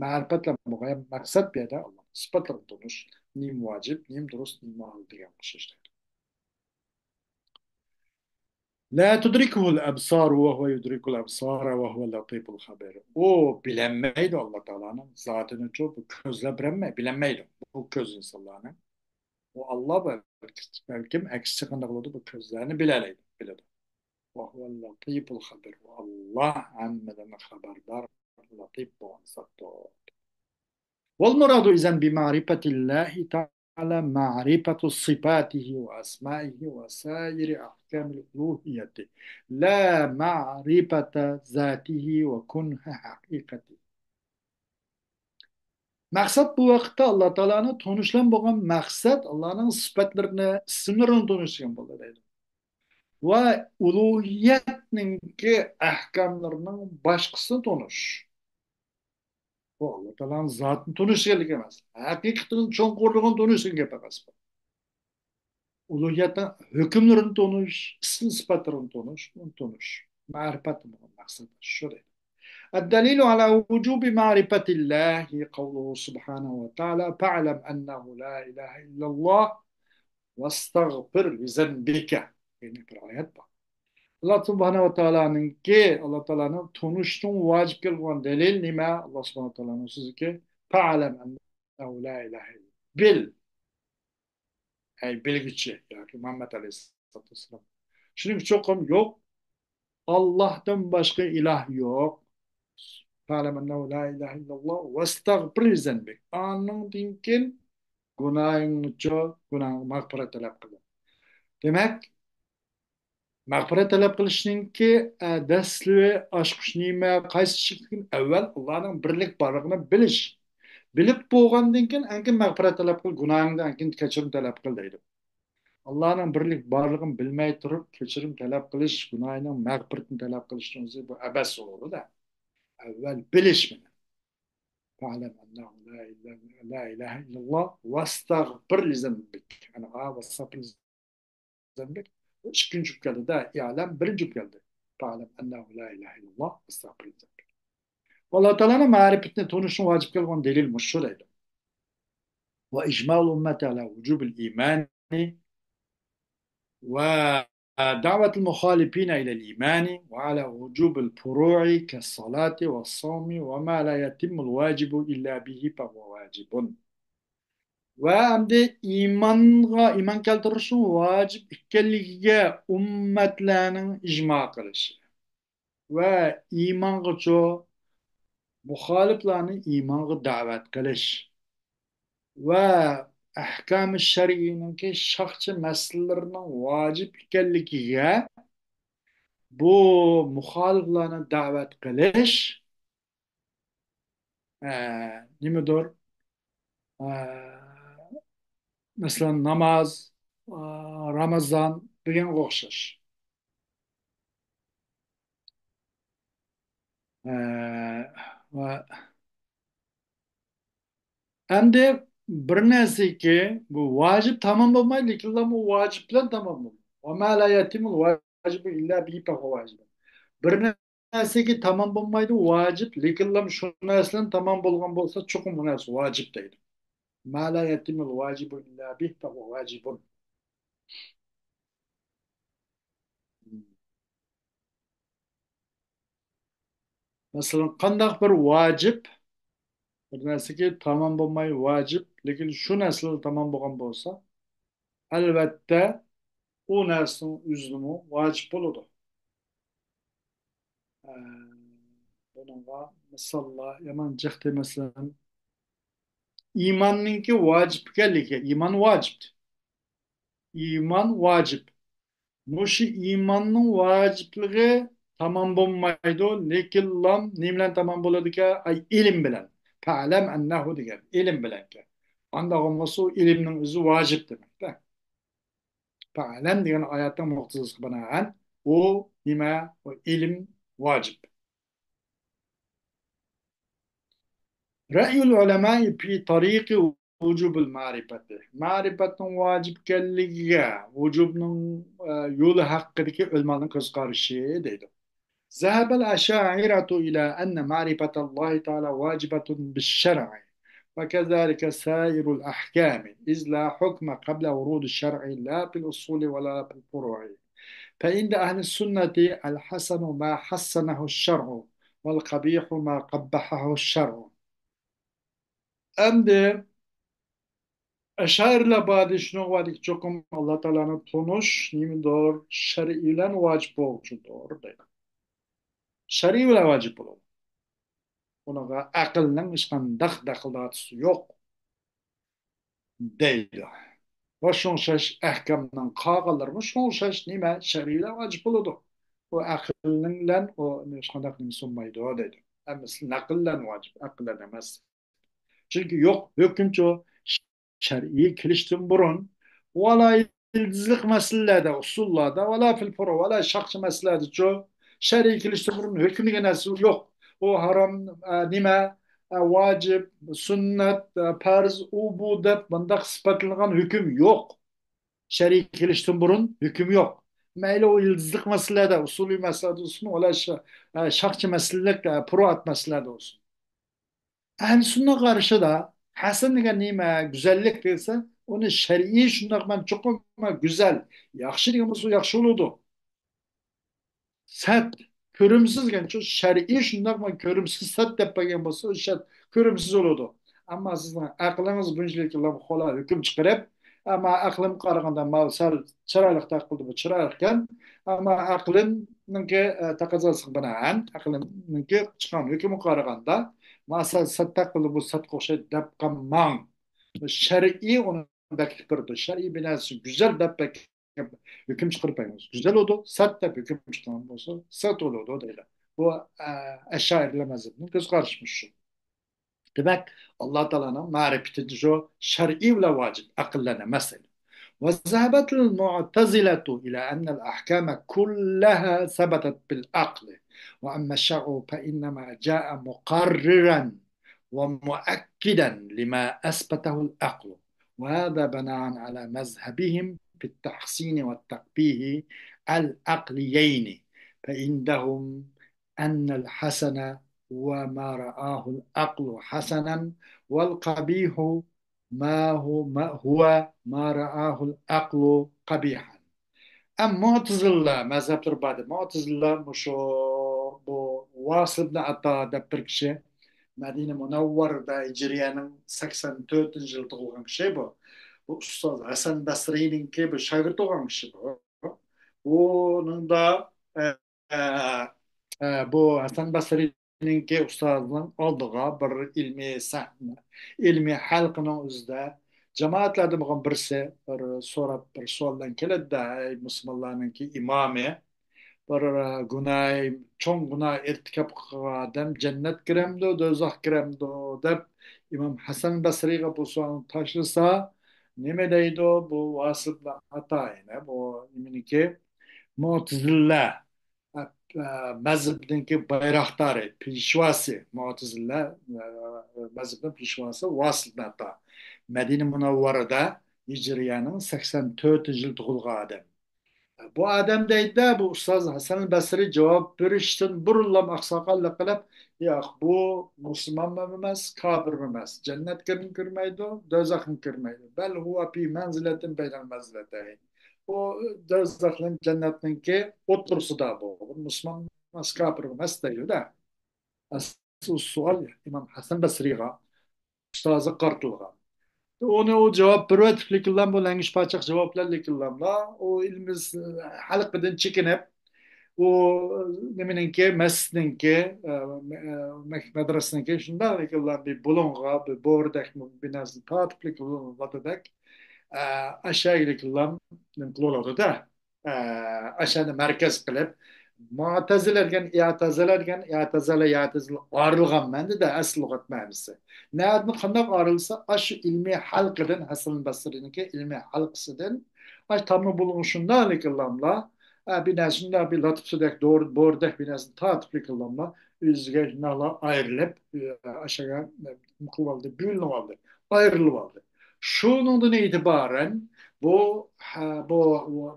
مەرىپەت بىلەن بولغان مەقسەت بۇ يەردە ئاللا سۈپەتلىرىنى تونۇش، نېمە ۋاجىپ، نېمە دۇرۇس، نېمە ماھال دېگەن ئوخشاش دەيدۇ. لا تدركه الأبصار وهو يدرك الأبصار وهو اللطيف الخبير. ئۇ بىلەلمەيدۇ، ئاللا تائالانىڭ زاتىنىچۇ، بۇ كۆزلەر بىلەلمەي، بىلەلمەيدۇ. بۇ كۆز ئىنسانلارنىڭ. ئۇ ئاللا بەلكىم ئەكسىچە قانداق بولىدۇ، بۇ كۆزلەرنى بىلەلەيدۇ، بىلىدۇ. وهو اللطيف الخبير. ئۇ ئاللا ھەممىدىن خەۋەردار، لەتىپ بولغان زاتتۇر. والمراد إذن بمعرفة الله تعالى معرفة صفاته وأسمائه وسائر أحكام الألوهية، لا معرفة ذاته وكنه حقيقته. مەقسەت بۇ ۋاقىتتا ئاللا تائالانى تونۇشلام بولغان مەقسەت ئاللانىڭ سۈپەتلىرىنى، ئىسىملىرىنى تونۇش دېگەن بولدى دەيدۇ. ۋە ئۇلۇھىيەتنىڭكى ئەھكاملىرىنىڭ باشقىسىنى تونۇش. بۇ ئاللا تائالانىڭ زاتىنى تونۇش دېگەنلىك ئەمەس. ھەقىقىتىنىڭ چوڭقۇرلۇقىنى تونۇش دېگەن گەپ ئەمەس بۇ. ئۇلۇھىيەتنىڭ ھۆكۈملىرىنى تونۇش، ئىسىم سۈپەتلىرىنى تونۇش، ئۇنى تونۇش. مەرىپەت دېگەن مەقسەت شۇ دەيدۇ. الدليل على وجوب معرفة الله قوله سبحانه وتعالى: فاعلم أنه لا إله إلا الله واستغفر لذنبك. دېگەن بىر ئايەت بار. ئاللا سۇبھانەھۇ ۋە تائالانىڭكى، ئاللا تائالانىڭ تونۇشنىڭ ۋاجىپ كەلگەن دەلىل نېمە؟ ئاللا سۇبھانەھۇ ۋە تائالانىڭ سۆزىكى: فاعلم أنه لا إله إلا، بىل، ئەي بىلگۈچى ياكى مۇھەممەد ئەلەيھىسسالاتۇ ۋەسسالام. شۇنىڭ چوقۇم يوق، ئاللاھتىن باشقا ئىلاھ يوق. فاعلم أنه لا إله إلا الله واستغفر لذنبك. ئاندىن كېيىن گۇناھىڭچۇ، گۇناھىڭغا مەغپىرەت تەلەپ قىل. دېمەك، مەغپىرەت تەلەپ قىلىشنىڭكى، ئە، دەسلىۋى ئاچقۇچ نېمە، قايسى ئىشىكتىن؟ ئەۋۋەل ئاللانىڭ بىرلىك بارلىقىنى بىلىش. بىلىپ بولغاندىن كېيىن، ئاندىن كېيىن مەغپىرەت تەلەپ قىل، گۇناھىڭدىن ئاندىن كېيىن كەچۈرۈم تەلەپ قىل دەيدۇ. ئاللانىڭ بىرلىك بارلىقىنى بىلمەي تۇرۇپ، كەچۈرۈم تەلەپ قىلىش، گۇناھىنىڭ مەغپىرىتىنى تەلەپ قىلىشنىڭ ئۆزى بۇ ئەبەس بولىدۇ-دە. ئەۋۋەل بىلىش مېنى. فاعلم أنه لا إله، لا إله إلا الله واستغفر لذنبك. يەنى، ئا، واستغفر لذنبك. بۇ ئىككىنچى بولۇپ كەلدى-دە، ئىئلەم بىرىنچى بولۇپ كەلدى. فاعلم أنه لا إله إلا الله واستغفر لذنبك. ئاللا تائالانىڭ مەرىپىتىنى تونۇشنىڭ ۋاجىپ كەلگەن دەلىل مۇشۇ دەيدۇ. وإجماع الأمة على وجوب الإيمان ودعوة المخالفين إلى الإيمان وعلى وجوب الفروع كالصلاة والصوم وما لا يتم الواجب إلا به فهو واجب. ۋە ئەمدى ئىمانغا، ئىمان كەلتۈرۈشنىڭ ۋاجىپ ئىكەنلىكىگە ئۈممەتلەرنىڭ ئىجما قىلىشى ۋە ئىمانغىچۇ مۇخالىپلارنى ئىمانغا دەۋەت قىلىش ۋە ئەھكام شەرئىنىڭكى شاخچە مەسىلىلىرىنىڭ ۋاجىپ ئىكەنلىكىگە بۇ مۇخالىپلارنى دەۋەت قىلىش، ئە، نېمىدۇر، ئە، مەسىلەن، ناماز، ئە، رامىزان دېگەنگە ئوخشاش. ئە، ۋە ئەمدى بىر نەرسىكى، بۇ ۋاجىپ تامام بولمايدۇ، لېكىنلا بۇ ۋاجىپ بىلەن تامام بولىدۇ. وما لا يتم الواجب إلا به فهو واجب. بىر نەرسىكى تامام بولمايدۇ، ۋاجىپ، لېكىنلا شۇ نەرسە بىلەن تامام بولغان بولسا، چوقۇم بۇ نەرسە ۋاجىپ دەيدۇ. ما لا يتم الواجب إلا به فهو واجب. مەسىلەن، قانداق بىر ۋاجىپ، بىر نەرسىكى تامام بولماي ۋاجىپ، لېكىن شۇ نەرسىلا تامام بولغان بولسا، ئەلۋەتتە، ئۇ نەرسىنىڭ ئۆزىمۇ ۋاجىپ بولىدۇ. ئە، بۇنىڭغا مىساللار يامان جىقتى، مەسىلەن، ئىماننىڭكى ۋاجىپ ئىكەنلىكى، ئىمان ۋاجىپ. ئىمان ۋاجىپ. مۇشۇ ئىماننىڭ ۋاجىپلىقى تامام بولمايدۇ، لېكىنلا نېمە بىلەن تامام بولىدىكەن؟ ئاي، ئىلىم بىلەن. فاعلم أنه دېگەن ئىلىم بىلەنكەن. ئانداق بولمىسا، ئۇ ئىلىمنىڭ ئۆزى ۋاجىپ دېمەكتە. فاعلم دېگەن ئايەتنىڭ مۇقتىزىسىغا بىنائەن، ئۇ نېمە؟ ئۇ ئىلىم ۋاجىپ. رأي العلماء في طريق وجوب المعرفة. مەرىپەتنىڭ ۋاجىپ ئىكەنلىكىگە، ۋۇجۇبنىڭ، ئە، يولى ھەققىدىكى ئۆلىمانىڭ كۆز قارىشى دەيدۇ. ذهب الأشاعرة إلى أن معرفة الله تعالى واجبة بالشرع، وكذلك سائر الأحكام، إذ لا حكم قبل ورود الشرع لا في الأصول ولا في الفروع. فعند أهل السنة الحسن ما حسنه الشرع، والقبيح ما قبحه الشرع. ئەمدى ئەشئەرىلەر بار دەيدۇ، شۇنىڭغا بار دەيدۇ، چوقۇم ئاللا تائالانى تونۇش نېمىدۇر؟ شەرئىي بىلەن ۋاجىپ بولغۇچىدۇر دەيدۇ. شەرئىي بىلەن ۋاجىپ بولىدۇ. ئۇنىڭغا ئەقىلنىڭ ھېچقانداق دەخلىدارىتىسى يوق دەيدۇ. ۋە شۇنىڭغا ئوخشاش ئەھكامنىڭ قالغانلىرىمۇ شۇنىڭغا ئوخشاش نېمە؟ شەرئىي بىلەن ۋاجىپ بولىدۇ. ئۇ ئەقىلنىڭ بىلەن ئۇ ھېچقانداق نېمىسى بولمايدۇ دەيدۇ. ھەممىسى نەقىل بىلەن ۋاجىپ، ئەقىل بىلەن ئەمەس. چۈنكى يوق، ھۆكۈمچۇ شەرئىي كېلىشتىن بۇرۇن، ۋە لا يىلتىزلىق مەسىلىلەردە، ئۇسۇللاردا، ۋە لا فىل فۇرۇ، ۋە لا شاخچە مەسىلىلەردىچۇ شەرئىي كېلىشتىن بۇرۇن ھۆكۈم دېگەن نەرسە يوق. ئۇ ھارام، ئە، نېمە، ئە، ۋاجىپ، سۈننەت، ئە، پەرز، ئۇ، بۇ دەپ مۇنداق سۈپەتلىنىدىغان ھۆكۈم يوق. شەرئىي كېلىشتىن بۇرۇن ھۆكۈم يوق. مەيلى ئۇ يىلتىزلىق مەسىلىلەردە، ئۇسۇلىي مەسىلىلەردە بولسۇن، ئۇلار شا-، شاخچە مەسىلىلىك، پۇرۇئات مەسىلىلەردە بولسۇن. ئەھلى سۈننە قارىشىدا ھەسەن دېگەن نېمە، گۈزەللىك دېسە، ئۇنى شەرئىي شۇنداق مەن چوقۇم گۈزەل، ياخشى دېگەن بولسا ياخشى بولىدۇ. سەت، كۆرۈمسىز دېگەن شۇ شەرئىي شۇنداق مەن كۆرۈمسىز سەت دەپ بەرگەن بولسا، ئۇ شەت كۆرۈمسىز بولىدۇ. ئەمما سىزنىڭ ئەقلىڭىز بۇنچىلىك خولا ھۆكۈم چىقىرىپ، ئەمما ئەقلىمگە قارىغاندا ماۋۇ سەل چىرايلىق تەقلىدى، بۇ چىرايلىقكەن. ئەمما ئەقلىمنىڭكى، ئە، تەقەززاسىغا بىنائەن، ئەقلىمنىڭكى چىققان ھۆكۈمىگە قارىغاندا، ما سەل سەت تەقلىدى، بۇ سەتكە ئوخشايدۇ دەپ قالماڭ. شەرئىي ئۇنى بەكىتىپ بېرىدۇ. شەرئىي بىر نەرسە گۈزەل دەپ بەك-، ھۆكۈم چىقىرىپ بەرمەيمىز. گۈزەل بولىدۇ، سەت دەپ ھۆكۈم چىقارغان بولسا، سەت بولىدۇ دەيدۇ. بۇ، ئە، ئەشائىرىلەر مەزھىپىنىڭ كۆز قارىشى شۇ. دېمەك، ئاللا تائالانىڭ مەرىپىتى شۇ شەرئىي بىلەن ۋاجىپ، ئەقىل بىلەن ئەمەس دەيدۇ. وذهبت المعتزلة إلى أن الأحكام كلها ثبتت بالعقل، وأما الشرع فإنما جاء مقررا ومؤكدا لما أثبته العقل، وهذا بناء على مذهبهم في التحسين والتقبيح العقليين، فعندهم أن الحسن هو ما رآه العقل حسنا، والقبيح ما هو، ما هو ما رآه العقل قبيحا. ئەم مۇتەزىلە مەزھەپلىرى بار ئىدى. مۇتەزىلە مۇشۇ، بۇ ۋاسىل ئىبن ئاتا دەپ بىر كىشى، مەدىنە مۇنەۋۋەرىدە ھىجرىيەنىڭ سەكسەن تۆتىنچى يىلى تۇغۇلغان كىشى بۇ. بۇ ئۇستاز ھەسەن بەسرىنىڭكى بۇ شاگىرتى بولغان كىشى بۇ. بۇنىڭدا، ئە، ئە، ئە، بۇ ھەسەن بەسرىنىڭكى ئۇستازىنىڭ ئالدىغا بىر ئىلمىي سەھنە، ئىلمىي ھەلقىنىڭ ئۆزىدە جامائەتلەردىن بولغان بىرسى بىر سوراپ، بىر سوئال بىلەن كېلىدىدە، ئەي مۇسۇلمانلارنىڭكى ئىمامى، بىر، ئە، گۇناھ، چوڭ گۇناھ ئىرتىكاپ قىلغان ئادەم جەننەت كىرەمدۇ، دوزاخ كىرەمدۇ دەپ ئىمام ھەسەن بەسرىغا بۇ سوئالنى تاشلىسا، نېمە دەيدۇ بۇ ۋاسىل ئاتا؟ يەنە بۇ نېمىنىڭكى؟ مۇتەزىلە، ئە، ئە، مەزھىپنىڭكى بايراقدارى، پېشۋاسى، مۇتەزىلە، ئە، مەزھىپنىڭ پېشۋاسى ۋاسىل ئاتا. مەدىنە مۇنەۋۋەرىدە ھىجرىيەنىڭ سەكسەن تۆتىنچى يىلى تۇغۇلغان ئادەم. بۇ ئادەم دەيدۇ، بۇ ئۇستاز ھەسەن بەسرى جاۋاب بېرىشتىن بۇرۇنلا ئاقساقاللىق قىلىپ، ياق، بۇ مۇسۇلمانمۇ ئەمەس، كاپىرمۇ ئەمەس، جەننەتكە كىرمەيدۇ، دوزاخقا كىرمەيدۇ. بەل ھۇۋە پى مەنزىلەتىن بەينەل مەنزىلەتەين. بۇ دوزاخ بىلەن جەننەتنىڭكى ئوتتۇرىسىدا بۇ. بۇ مۇسۇلمان ئەمەس، كاپىر ئەمەس دەيدۇ-دە. ئەسلى سوئال ئىمام ھەسەن بەسرىغا، ئۇستازىغا قارىتىلغان. ئۇنى ئۇ جاۋاب بېرىۋېتىپ، لېكىنلا بۇ لەڭگىش پاچاق جاۋاب بىلەن، لېكىنلا ئۇ ئىلمىي ھەلقىدىن چېكىنىپ، ئۇ نېمىنىڭكى، مەسچىتنىڭكى، ئە، مە-، ئە، مەك-، مەدرىسىنىڭكى شۇنداق، لېكىنلا بىر بۇلۇڭغا، بىر بورىدەك بىر نەرسىنى تارتىپ، لېكىن بۇلۇڭغا ئە، ئاشۇ يەرگىلا نېمە قىلىۋالىدۇ-دە. ئە، ئاشۇنى مەركەز قىلىپ، مۇتەزىلە دېگەن، ئىئتەزىلە دېگەن، ئىئتەزىلە، ئىئتەزىلە ئايرىلغان مەنىدە ئەسلى لۇغەت مەنىسى. نەدىن قانداق ئايرىلسا، ئاشۇ ئىلمىي ھەلقىدىن، ھەسەن بەسرىنىڭكى ئىلمىي ھەلقىسىدىن، ئاشۇ تامنى بۇلۇڭى شۇنداق لېكىنلاملا، ئە، بىر نەرسە شۇنداق بىر لاتىپسىدەك، دور-، بورىدەك بىر نەرسىنى تارتىپ لېكىنلاملا، ئۆزىگە شۇنداقلا ئايرىلىپ، ئە، ئاشۇگە نېمە قىلىۋالدى، بۆلۈنۈۋالدى، ئايرىلىۋالدى. شۇنىڭدىن ئېتىبارەن بۇ، ھە، بۇ،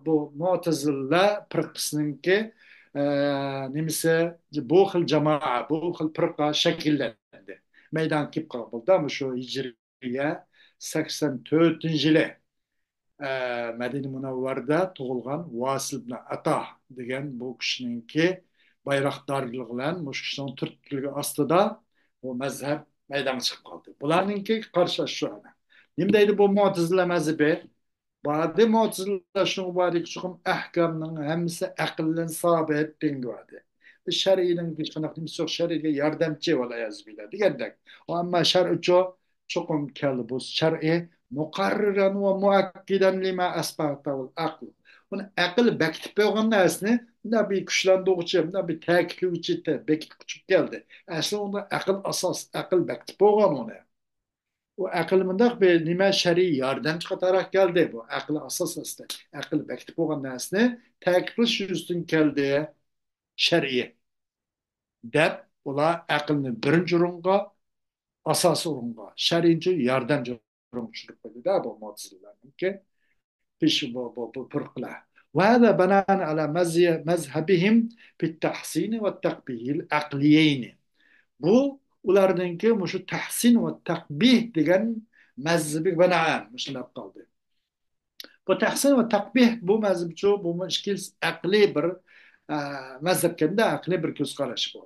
بۇ مۇتەزىلە پىرقىسىنىڭكى، ئە، نېمىسى، بۇ خىل جامائە، بۇ خىل پىرقە شەكىللەندى. مەيدانغا كېلىپ قالغان بولدى. مۇشۇ ھىجرىيە سەكسەن تۆتىنچى يىلى، ئە، مەدىنە مۇنەۋۋەرىدە تۇغۇلغان ۋاسىل ئىبن ئاتا دېگەن بۇ كىشىنىڭكى بايراقدارلىقى بىلەن مۇشۇ كىشىنىڭ تۈرتكىلىكى ئاستىدا بۇ مەزھەپ مەيدانغا چىقىپ قالدى. بۇلارنىڭكى قارىشى شۇ ئەنە. نېمە دەيدۇ بۇ مۇتەزىلە مەزھىپى؟ باردى مۇتەزىلە شۇنىڭغا باردىكى، چوقۇم ئەھكامنىڭ ھەممىسى ئەقىل بىلەن سابىت دېگەنگە باردى. شەرئىينىڭ ھېچقانداق نېمىسى يوق، شەرئىيگە ياردەمچى، ۋەل ئىيازۇ بىللا دېگەندەك. ئەمما شەرئىچۇ؟ چوقۇم كەلدى بۇ شەرئى مۇقەررىرەن ۋە مۇئەككىدەن لىما ئەسبەتەھۇل ئەقل. بۇنى ئەقىل بېكىتىپ قويغان نەرسىنى مۇنداق بىر كۈچلەندۈرگۈچى، مۇنداق بىر تەكىتلىگۈچى، تە-، بېكىتىپ قويۇپ كەلدى. ئەسلى ئۇندا ئەقىل ئاساس، ئەقىل بېكىتىپ قويغان ئۇنى. ئۇ ئەقىل مۇنداق بىر نېمە، شەرئىي ياردەمچى قاتارىراق كەلدى. بۇ ئەقىل ئاساس ئەسلى. ئەقىل بېكىتىپ قويغان نەرسىنى تەكىتلەش يۈزىسىدىن كەلدى شەرئىي دەپ، ئۇلار ئەقىلنى بىرىنچى ئورۇنغا، ئاساسىي ئورۇنغا، شەرئىينى ياردەمچى ئورۇنغا چۈشۈرۈپ قويدى-دە، بۇ مۇتەزىلىلەرنىڭكى پىش-، بۇ، بۇ، بۇ پىرقىلەر. وهذا بناء على مذهبهم في التحسين والتقبيح العقليين. بۇ ئۇلارنىڭكى مۇشۇ تەھسىن ۋە تەقبىھ دېگەن مەزھىپىگە بىنائەن مۇشۇنداق قىلدى. بۇ تەھسىن ۋە تەقبىھ بۇ مەزھەپچۇ، بۇمۇ ئىككىلىسى ئەقلىي بىر، ئە، مەزھەپكەندە ئەقلىي بىر كۆز قاراش بۇ.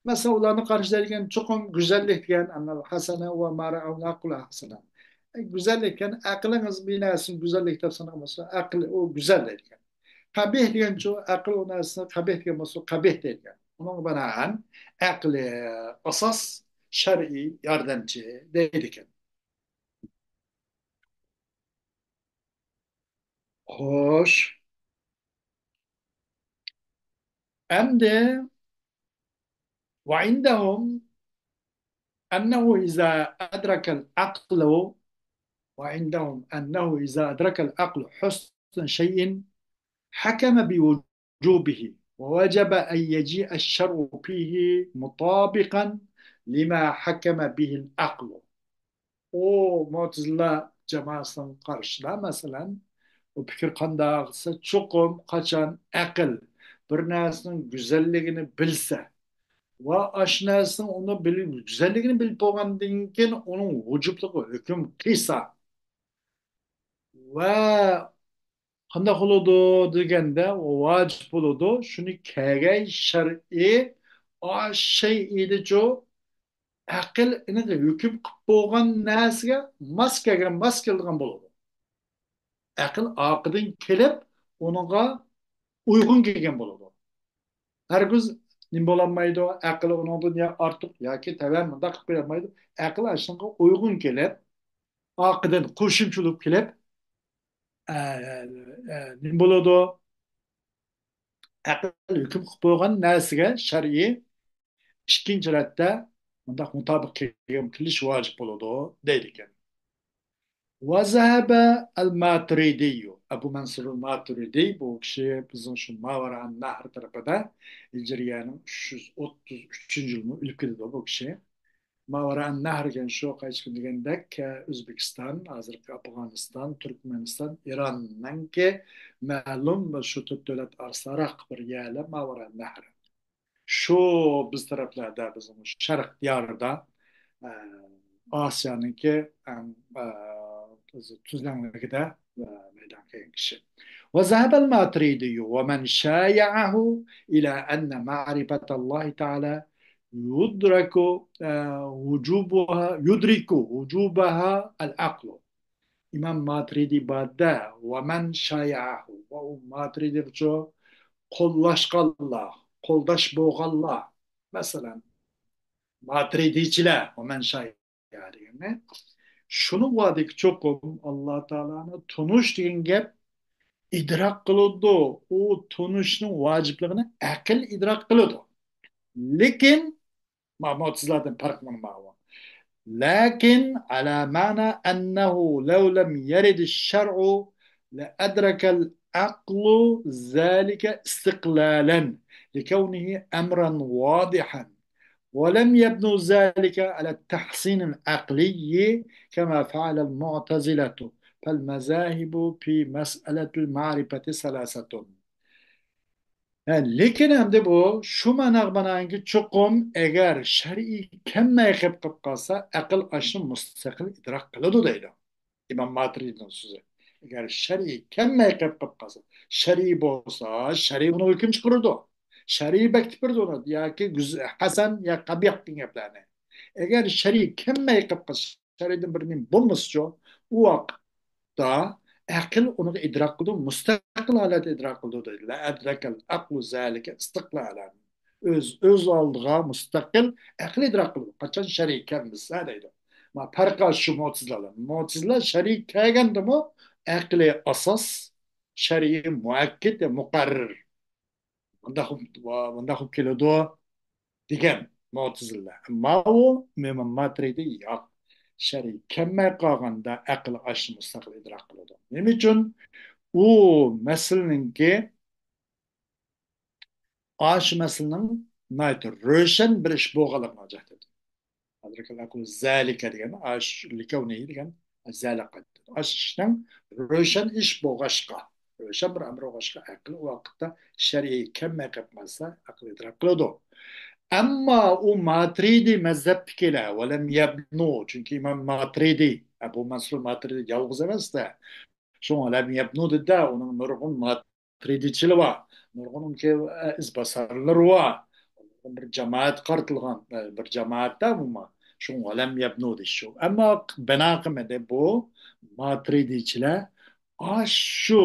مەسىلەن، ئۇلارنىڭ قارىشىدا دېگەن چوقۇم گۈزەللىك دېگەن، ئەننەل ھەسەنە ۋە ما رەئەۋنە قۇل ھەسەنە. گۈزەللىك دېگەن ئەقلىڭىز بىر نەرسىنى گۈزەللىك دەپ سانىغان بولسا، ئەقلى ئۇ گۈزەل دەيدىكەن. قەبىھ دېگەنچۇ، ئەقىل ئۇ نەرسىنى قەبىھ دېگەن بولسا، قەبىھ دەيدىكەن. ئۇنىڭغا بىنائەن ئەقلى ئاساس، شەرئىي ياردەمچى دەيدىكەن. خوش. ئەمدى وعندهم أنه إذا أدرك العقل، وعندهم أنه إذا أدرك العقل حسن شيء حكم بوجوبه، ووجب أن يجيء الشرع فيه مطابقا لما حكم به العقل. ئۇ مۇئتەزىلە جامائەسىنىڭ قارىشىدا، مەسىلەن، ئۇ پىكىر قانداق دېسە، چوقۇم قاچان ئەقىل بىر نەرسىنىڭ گۈزەللىكىنى بىلسە ۋە ئاشۇ نەرسىنىڭ ئۇنى بىل-، گۈزەللىكىنى بىلىپ بولغاندىن كېيىن ئۇنىڭ ۋۇجۇبلۇقىغا ھۆكۈم قىلسا ۋە قانداق بولىدۇ دېگەندە، ۋاجىپ بولىدۇ. شۇنى كەلگەن شەرئى، ئا شەيئىدىچۇ، ئەقىل ئېنىق ھۆكۈم قىلىپ بولغان نەرسىگە ماس كەلگەن، ماس كېلىدىغان بولىدۇ. ئەقىل ئارقىدىن كېلىپ، ئۇنىڭغا ئۇيغۇن كەلگەن بولىدۇ. ھەرگىز نېمە بولالمايدۇ، ئەقىل ئۇنىڭدىن يا ئارتۇق ياكى تۆۋەن مۇنداق قىلىپ قويالمايدۇ. ئەقىل ئاشۇنىڭغا ئۇيغۇن كېلىپ، ئارقىدىن قوشۇمچە بولۇپ كېلىپ، ئە، ئە، نېمە بولىدۇ؟ ئەقىل ھۆكۈم قىلىپ بولغان نەرسىگە شەرئىي ئىككىنچى رەتتە مۇنداق مۇتابىق كېلىش ۋاجىپ بولىدۇ دەيدىكەن. وذهب الماتريدي، ئەبۇ مەنسۇر ماتۇرىدى، بۇ كىشى بىزنىڭ شۇ ماۋەرەئەن نەھر تەرىپىدە، ھىجرىيەنىڭ ئۈچ يۈز ئوتتۇز ئۈچىنچى يىلمۇ ئۆلۈپ كېتىدۇ بۇ كىشى. ماۋەرەئەن نەھر دېگەن شۇ قايسى كۈن دېگەندەك، ئۆزبېكىستان، ھازىرقى ئافغانىستان، تۈركمەنىستان، ئىراننىڭكى مەلۇم بىر شۇ تۆت دۆلەت ئارىسىراق بىر يەرلەر ماۋەرەئەن نەھر. شۇ بىز تەرەپلەردە، بىزنىڭ شەرق دىيارىدا، ئە، ئاسىيانىڭكى ئەڭ، ئە، تۈز-، تۈزلەڭلىكىدە، ئە، مەيدان كەلگەن كىشى. وذهب الماتريدي ومن شايعه إلى أن معرفة الله تعالى يدرك، ئە، وجوبها، يدرك وجوبها العقل. ئىمام ماترىدى باردا، ۋەمەن شايەئەھۇ، ۋە ئۇ ماترىدىغىچۇ قوللاشقانلار، قولداش بولغانلار، مەسىلەن، ماترىدىچىلەر، ۋەمەن شايەئە دېگەننى، شۇنىڭ ۋادىكى چوقۇم ئاللا تائالانى تونۇش دېگەن گەپ ئىدراك قىلىدۇ. ئۇ تونۇشنىڭ ۋاجىپلىقىنى ئەقىل ئىدراك قىلىدۇ. لېكىن ما-، مۇئتەزىلەدىن پەرق مانا ماۋۇ. لكن على معنى أنه لو لم يرد الشرع لأدرك العقل ذلك استقلالا لكونه أمرا واضحا، ولم يبنوا ذلك على التحسين العقلي كما فعل المعتزلة، فالمذاهب في مسألة المعرفة ثلاثة. ھە، لېكىن ئەمدى بۇ شۇ مەناغا ماناكى چوقۇم ئەگەر شەرئىي كەلمەي قېلىپ قالسا، ئەقىل ئاشۇنى مۇستەقىل ئىدراك قىلىدۇ دەيدۇ. ئىمام ماتۇرىدىنىڭ سۆزى. ئەگەر شەرئىي كەلمەي قېلىپ قالسا، شەرئىي بولسا، شەرئىي ئۇنى ھۆكۈم چىقىرىدۇ. شەرئىي بەكىتىپ بېرىدۇ ئۇنى. ياكى گۈز-، ھەسەن يا قەبىھ دېگەن گەپلەرنى. ئەگەر شەرئىي كەلمەي قېلىپ قالسا، شەرئىدىن بىر نېمە بولمىسىچۇ، ئۇ ۋاقىتتا ئەقىل ئۇنى ئىدراك قىلىدۇ، مۇستەقىل ھالەتتە ئىدراك قىلىدۇ دەيدۇ. لەئەدرەكەل ئەقلۇ زالىكە ئىستىقلالەن. ئۆز، ئۆز ئالدىغا مۇستەقىل ئەقىل ئىدراك قىلىدۇ. قاچان شەرئىي كەلمىسە دەيدۇ. ما پەرقى شۇ مۇئتەزىلە. مۇئتەزىلە شەرئىي كەلگەندىمۇ ئەقلىي ئاساس، شەرئىي مۇئەككىد، مۇقەررەر. مۇنداق، مۇنداق بولۇپ كېلىدۇ دېگەن مۇئتەزىلە. ماۋۇ ئىمام ماتۇرىدى ياق. شەرئىي كەلمەي قالغاندا ئەقىل ئاشۇ مۇستەقىل ئىدراك قىلىدۇ. نېمە ئۈچۈن؟ ئۇ مەسىلىنىڭكى، ئاشۇ مەسىلىنىڭ ناھايىتى روشەن بىر ئىش بولغانلىقىنى ئاجايىپ. ئەدرەكەل ئەقلۇ زالىكە دېگەن، ئاش لىكەۋنىھى دېگەن زالىكە. ئاش ئىشنىڭ روشەن ئىش بولغاچقا، روشەن بىر ئەمىر بولغاچقا، ئەقىل ئۇ ۋاقىتتا شەرئىي كەلمەي قېلىپ قالسا، ئەقىل ئىدراك قىلىدۇ. ئەمما ئۇ ماترىدىي مەزھەپتىكىلەر، ۋەلەم يەبنۇ، چۈنكى ئىمام ماترىدىي، ئەبۇ مەنسۇر ماترىدىي يالغۇز ئەمەس-دە، شۇڭا ۋەلەم يەبنۇ دېدى-دە، ئۇنىڭ نۇرغۇن ماترىدىيچىلىرى بار، نۇرغۇن ئۇنىڭكى ئىزباسارلىرى بار، بىر جامائەت قارىتىلغان، بىر جامائەتتە ئومۇمەن. شۇڭا ۋەلەم يەبنۇ دېيىش شۇ. ئەمما بىنا قىلمىدى بۇ ماترىدىيچىلەر ئاشۇ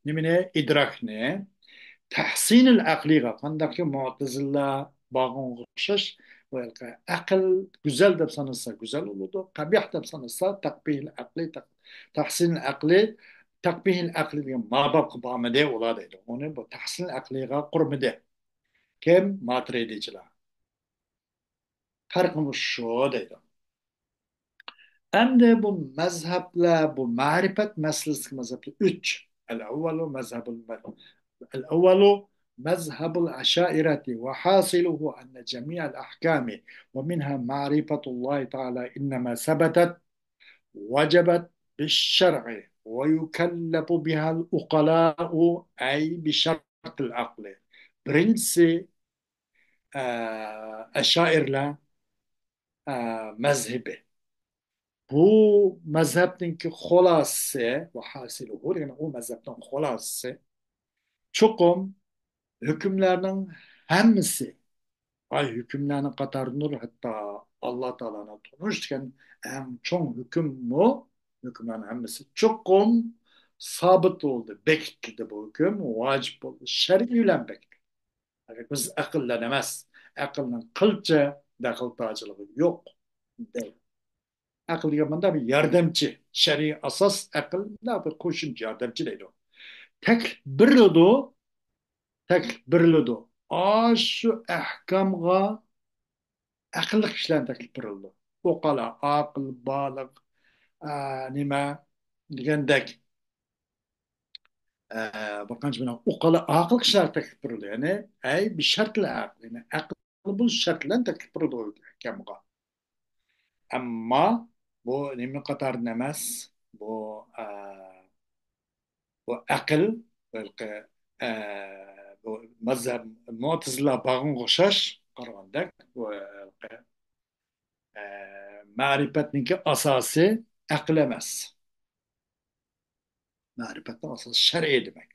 نېمىنى، ئىدراكنى تەھسىنىل ئەقلىغا، قانداقكى مۇئتەزىلە بارغانغا ئوخشاش، بۇ يەردە ئەقىل گۈزەل دەپ سانىسا گۈزەل بولىدۇ، قەبىھ دەپ سانىسا تەقبىھىل ئەقلى، تەق-، تەھسىنىل ئەقلى، تەقبىھىل ئەقلى دېگەن مابەپقە بارمىدى ئۇلار دەيدۇ. ئۇنى بۇ تەھسىنىل ئەقلىغا قۇرمىدى. كىم؟ ماترىدىيچىلار. پەرقىمىز شۇ دەيدۇ. ئەمدى بۇ مەزھەپلەر، بۇ مەرىپەت مەسىلىسىدىكى مەزھەپلەر ئۈچ. الأول مذهب الم-، الأول مذهب الأشاعرة، وحاصله أن جميع الأحكام، ومنها معرفة الله تعالى، إنما ثبتت، وجبت بالشرع، ويكلف بها العقلاء، أي بشرط العقل. بىرىنچىسى، ئە، ئەشائىرلەر، ئە، مەزھىپى. بۇ مەزھەپنىڭكى خۇلاسىسى، ۋە ھاسىلۇھۇ دېگەن ئۇ مەزھەپنىڭ خۇلاسىسى، چوقۇم ھۆكۈملەرنىڭ ھەممىسى، ئاي، ھۆكۈملەرنىڭ قاتارىدىندۇر، ھەتتا ئاللا تائالانى تونۇش دېگەن ئەڭ چوڭ ھۆكۈممۇ، ھۆكۈملەرنىڭ ھەممىسى چوقۇم سابىت بولدى، بېكىتىلدى بۇ ھۆكۈم، ۋاجىپ بولدى، شەرئىي بىلەن بېكىتىلدى. بىز ئەقىل بىلەن ئەمەس، ئەقىلنىڭ قىلچە دەخلى تاجىلىقى يوق، دەيدۇ. ئەقىل دېگەن مۇنداق بىر ياردەمچى، شەرئىي ئاساس ئەقىل، مۇنداق بىر قوشۇمچە ياردەمچى دەيدۇ. تەكلىپ بېرىلىدۇ، تەكلىپ بېرىلىدۇ. ئاشۇ ئەھكامغا ئەقىللىق كىشىلەرنى تەكلىپ بېرىلىدۇ. ئوقالا، ئاقىل، بالىغ، ئە، نېمە دېگەندەك، ئە، بىر قانچە مىنۇت ئوقالا ئاقىل كىشىلەر تەكلىپ بېرىلىدۇ. يەنى، ئەي، بىشەرتلە ئەقىل، يەنى ئەقىل بولۇش شەرتى بىلەن تەكلىپ بېرىلىدۇ ئەھكامغا. ئەمما بۇ نېمە قاتارىدىن ئەمەس، بۇ، ئە، بۇ ئەقىل، بەلكى، ئە، بۇ مەزھەپ مۇتەزىلە بارغانغا ئوخشاش قارىغاندەك، بۇ، ئە، ئە، مەرىپەتنىڭكى ئاساسى ئەقىل ئەمەس. مەرىپەتنىڭ ئاساسى شەرئىي دېمەك.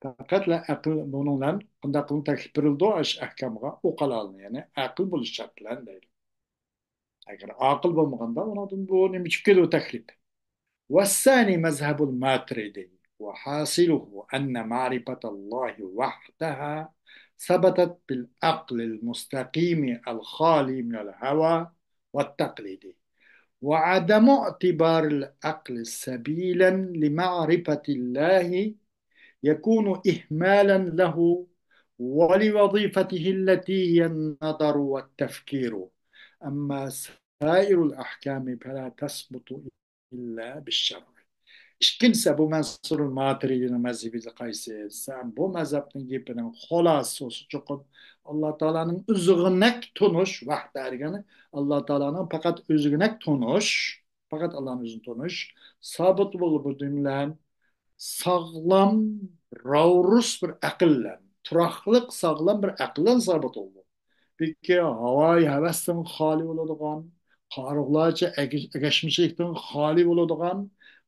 پەقەتلا ئەقىل بۇنىڭ بىلەن قانداق قىلىپ تەكلىپ بېرىلىدۇ، ئاشۇ ئەھكامغا ئۇقالالنى، يەنى ئەقىل بولۇش شەرتى بىلەن دەيدۇ. ئەگەر ئاقىل بولمىغاندا، ئۇنىڭدىن بۇ نېمە چۈشۈپ كېتىدۇ تەكلىپ؟ والثاني مذهب الماتريدي، وحاصله أن معرفة الله وحدها ثبتت بالعقل المستقيم الخالي من الهوى والتقليد، وعدم اعتبار العقل سبيلا لمعرفة الله يكون إهمالا له ولوظيفته التي هي النظر والتفكير. أما سائر الأحكام فلا تثبت إلا بالشرع. ئىككىنچىسى، ئەبۇ مەنسۇر ماتۇرىدىنىڭ مەزھىپى قايسى دېسە، بۇ مەزھەپنىڭ گېپىنىڭ خۇلاسىسى چوقۇم ئاللا تائالانىڭ ئۆزىگىنەك تونۇش، ۋەھدە دېگەنى ئاللا تائالانىڭ پەقەت ئۆزىگىنەك تونۇش، پەقەت ئاللانىڭ ئۆزىنى تونۇش، سابىت بولىدۇ بۇ دىن بىلەن، ساغلام، راۋرۇس بىر ئەقىل بىلەن، تۇراقلىق، ساغلام بىر ئەقىل بىلەن سابىت بولىدۇ. بىكى ھاۋايى ھەۋەستىن خالىي بولىدىغان، قارىغۇلارچە ئەگەشمىچىلىكتىن خالىي بولىدىغان،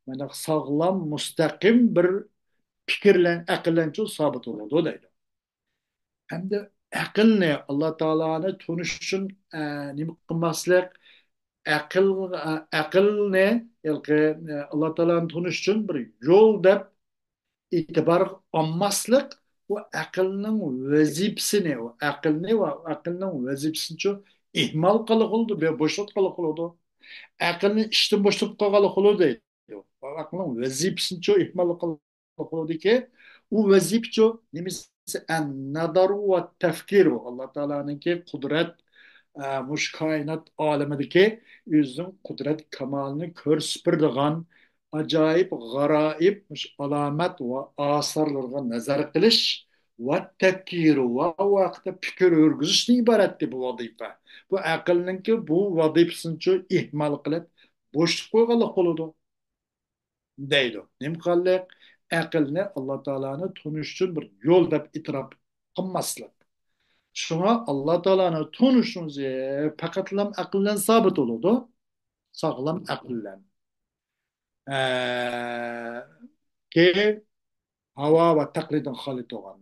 مانداق ساغلام، مۇستەقىم بىر پىكىر بىلەن، ئەقىل بىلەن سابىت بولىدۇ دەيدۇ. ئەمدى ئەقىلنى، ئاللا تائالانى تونۇش ئۈچۈن، ئە، نېمە قىلماسلىق؟ ئەقىل، ئە، ئەقىلنى، ھېلىقى، ئە، ئاللا تائالانى تونۇش ئۈچۈن بىر يول دەپ ئېتىبارغا ئالماسلىق، ئۇ ئەقىلنىڭ ۋەزىپىسىنى، ئۇ ئەقىلنى ۋە ئەقىلنىڭ ۋەزىپىسىنىچۇ ئىھمال قىلغىلىدۇ، بوشلۇق قىلغىلىدۇ. ئەقىلنى ئىشتىن بوشىتىپ قويغىلى دەيدۇ. ئەقىلنىڭ ۋەزىپىسىنىچۇ ئىھمال قىلغىلى قىلىدۇكى، ئۇ ۋەزىپىچۇ نېمىسى؟ ئەن نەزەرۇ ۋە تەفكىرۇ. ئاللا تائالانىڭكى قۇدرەت، ئە، مۇشۇ كائىنات ئالىمىدىكى ئۆزىنىڭ قۇدرەت كامالىنى كۆرسىتىپ بېرىدىغان ئاجايىپ، غارايىپ مۇشۇ ئالامەت ۋە ئاسارلىرىغا نەزەر قىلىش ۋە تەپكىرۇ ۋە ۋاقىتتا پىكىر يۈرگۈزۈشتىن ئىبارەتتى بۇ ۋەزىپە. بۇ ئەقىلنىڭكى بۇ ۋەزىپىسىنىچۇ ئىھمال قىلىپ، بوشلۇق قويغانلىق بولىدۇ. دەيدۇ. نېمە قىلغانلىق؟ ئەقىلنى ئاللا تائالانى تونۇش ئۈچۈن بىر يول دەپ ئېتىراپ قىلماسلىق. شۇڭا ئاللا تائالانى تونۇشىمىز پەقەتلا ئەقىل بىلەن سابىت بولىدۇ. ساغلام ئەقىل بىلەن. ئە، كى ھاۋا ۋە تەقلىدتىن خالىي بولغان.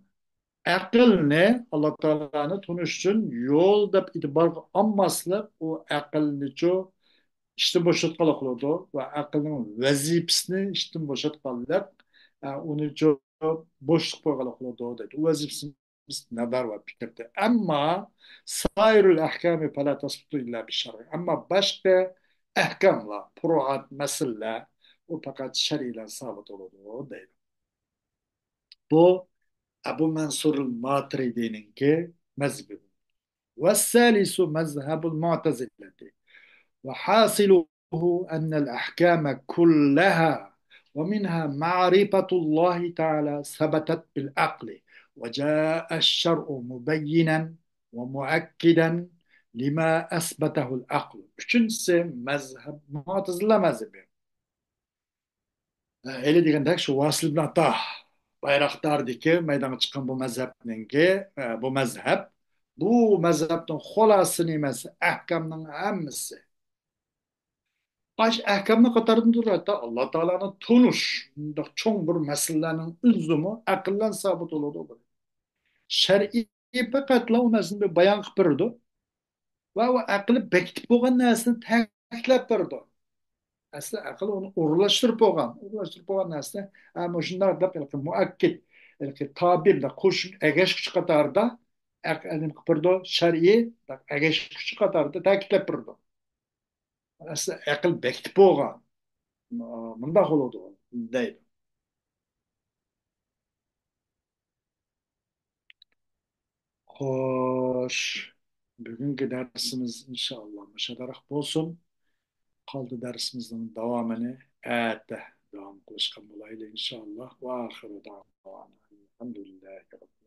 ئەقىلنى ئاللا تائالانى تونۇش ئۈچۈن يول دەپ ئېتىبارغا ئالماسلىق، ئۇ ئەقىلنىچۇ ئىشتىن بوشاتقانلىق بولىدۇ ۋە ئەقىلنىڭ ۋەزىپىسىنى ئىشتىن بوشاتقانلىق، ئە، ئۇنىچۇ بوشلۇق قويغانلىق بولىدۇ دەيدۇ. ئۇ ۋەزىپىسى نەزەر ۋە پىكىردە. ئەمما سائىرۇل ئەھكامى فەلا تەسبۇتۇ ئىللا بىششەرئى. ئەمما باشقا ئەھكاملار، پۇرۇئات، مەسىلىلەر، ئۇ پەقەت شەرئىي بىلەن سابىت بولىدۇ دەيدۇ. بۇ ئەبۇ مەنسۇرۇل ماتۇرىدىنىڭكى مەزھىپى. والثالث مذهب المعتزلة، وحاصله أن الأحكام كلها ومنها معرفة الله تعالى ثبتت بالعقل، وجاء الشرع مبينا ومؤكدا لما أثبته العقل. ئۈچىنچىسى مەزھەپ، مۇئتەزىلە مەزھىپى. ھېلى دېگەندەك شۇ ۋاسىل ئىبن ئاتا بايراقداردىكى مەيدانغا چىققان بۇ مەزھەپنىڭكى، بۇ مەزھەپ، بۇ مەزھەپنىڭ خۇلاسە نېمىسى؟ ئەھكامنىڭ ھەممىسى. ئاش ئەھكامنىڭ قاتارىدىن تۇرۇۋاتتا ئاللا تائالانى تونۇش، مۇنداق چوڭ بىر مەسىلىلەرنىڭ ئۆزىمۇ ئەقىل بىلەن سابىت بولىدۇ. شەرئىي پەقەتلا ئۇ نەرسىنى بىر بايان قىلىپ بېرىدۇ. ۋە ئۇ ئەقلى بېكىتىپ بولغان نەرسىنى تەكىتلەپ بېرىدۇ. ئەسلى ئەقىل ئۇنى ئورۇنلاشتۇرۇپ بولغان، ئورۇنلاشتۇرۇپ بولغان نەرسىنى، ھە، مۇشۇنداق دەپ، ھېلىقى مۇئەككىد، ھېلىقى تابىن، قوشۇن ئەگەشكۈچى قاتارىدا، ئەق-، نېمە قىلىپ بېرىدۇ؟ شەرئىي ئەگەشكۈچى قاتارىدا تەكىتلەپ بېرىدۇ. ئەسلى ئەقىل بېكىتىپ بولغان، مۇنداق بولىدۇ، دەيدۇ. خوش، بۈگۈنكى دەرسىمىز ئىنشائاللا مۇشۇ قەدەر بولسۇن. قالدى دەرسىمىزنىڭ داۋامىنى ئەتە داۋام قىلىشقا بولايلى ئىنشائاللا. ۋە ئاخىرۇ دەۋانا ئەلھەمدۇلىللاھى رەببىل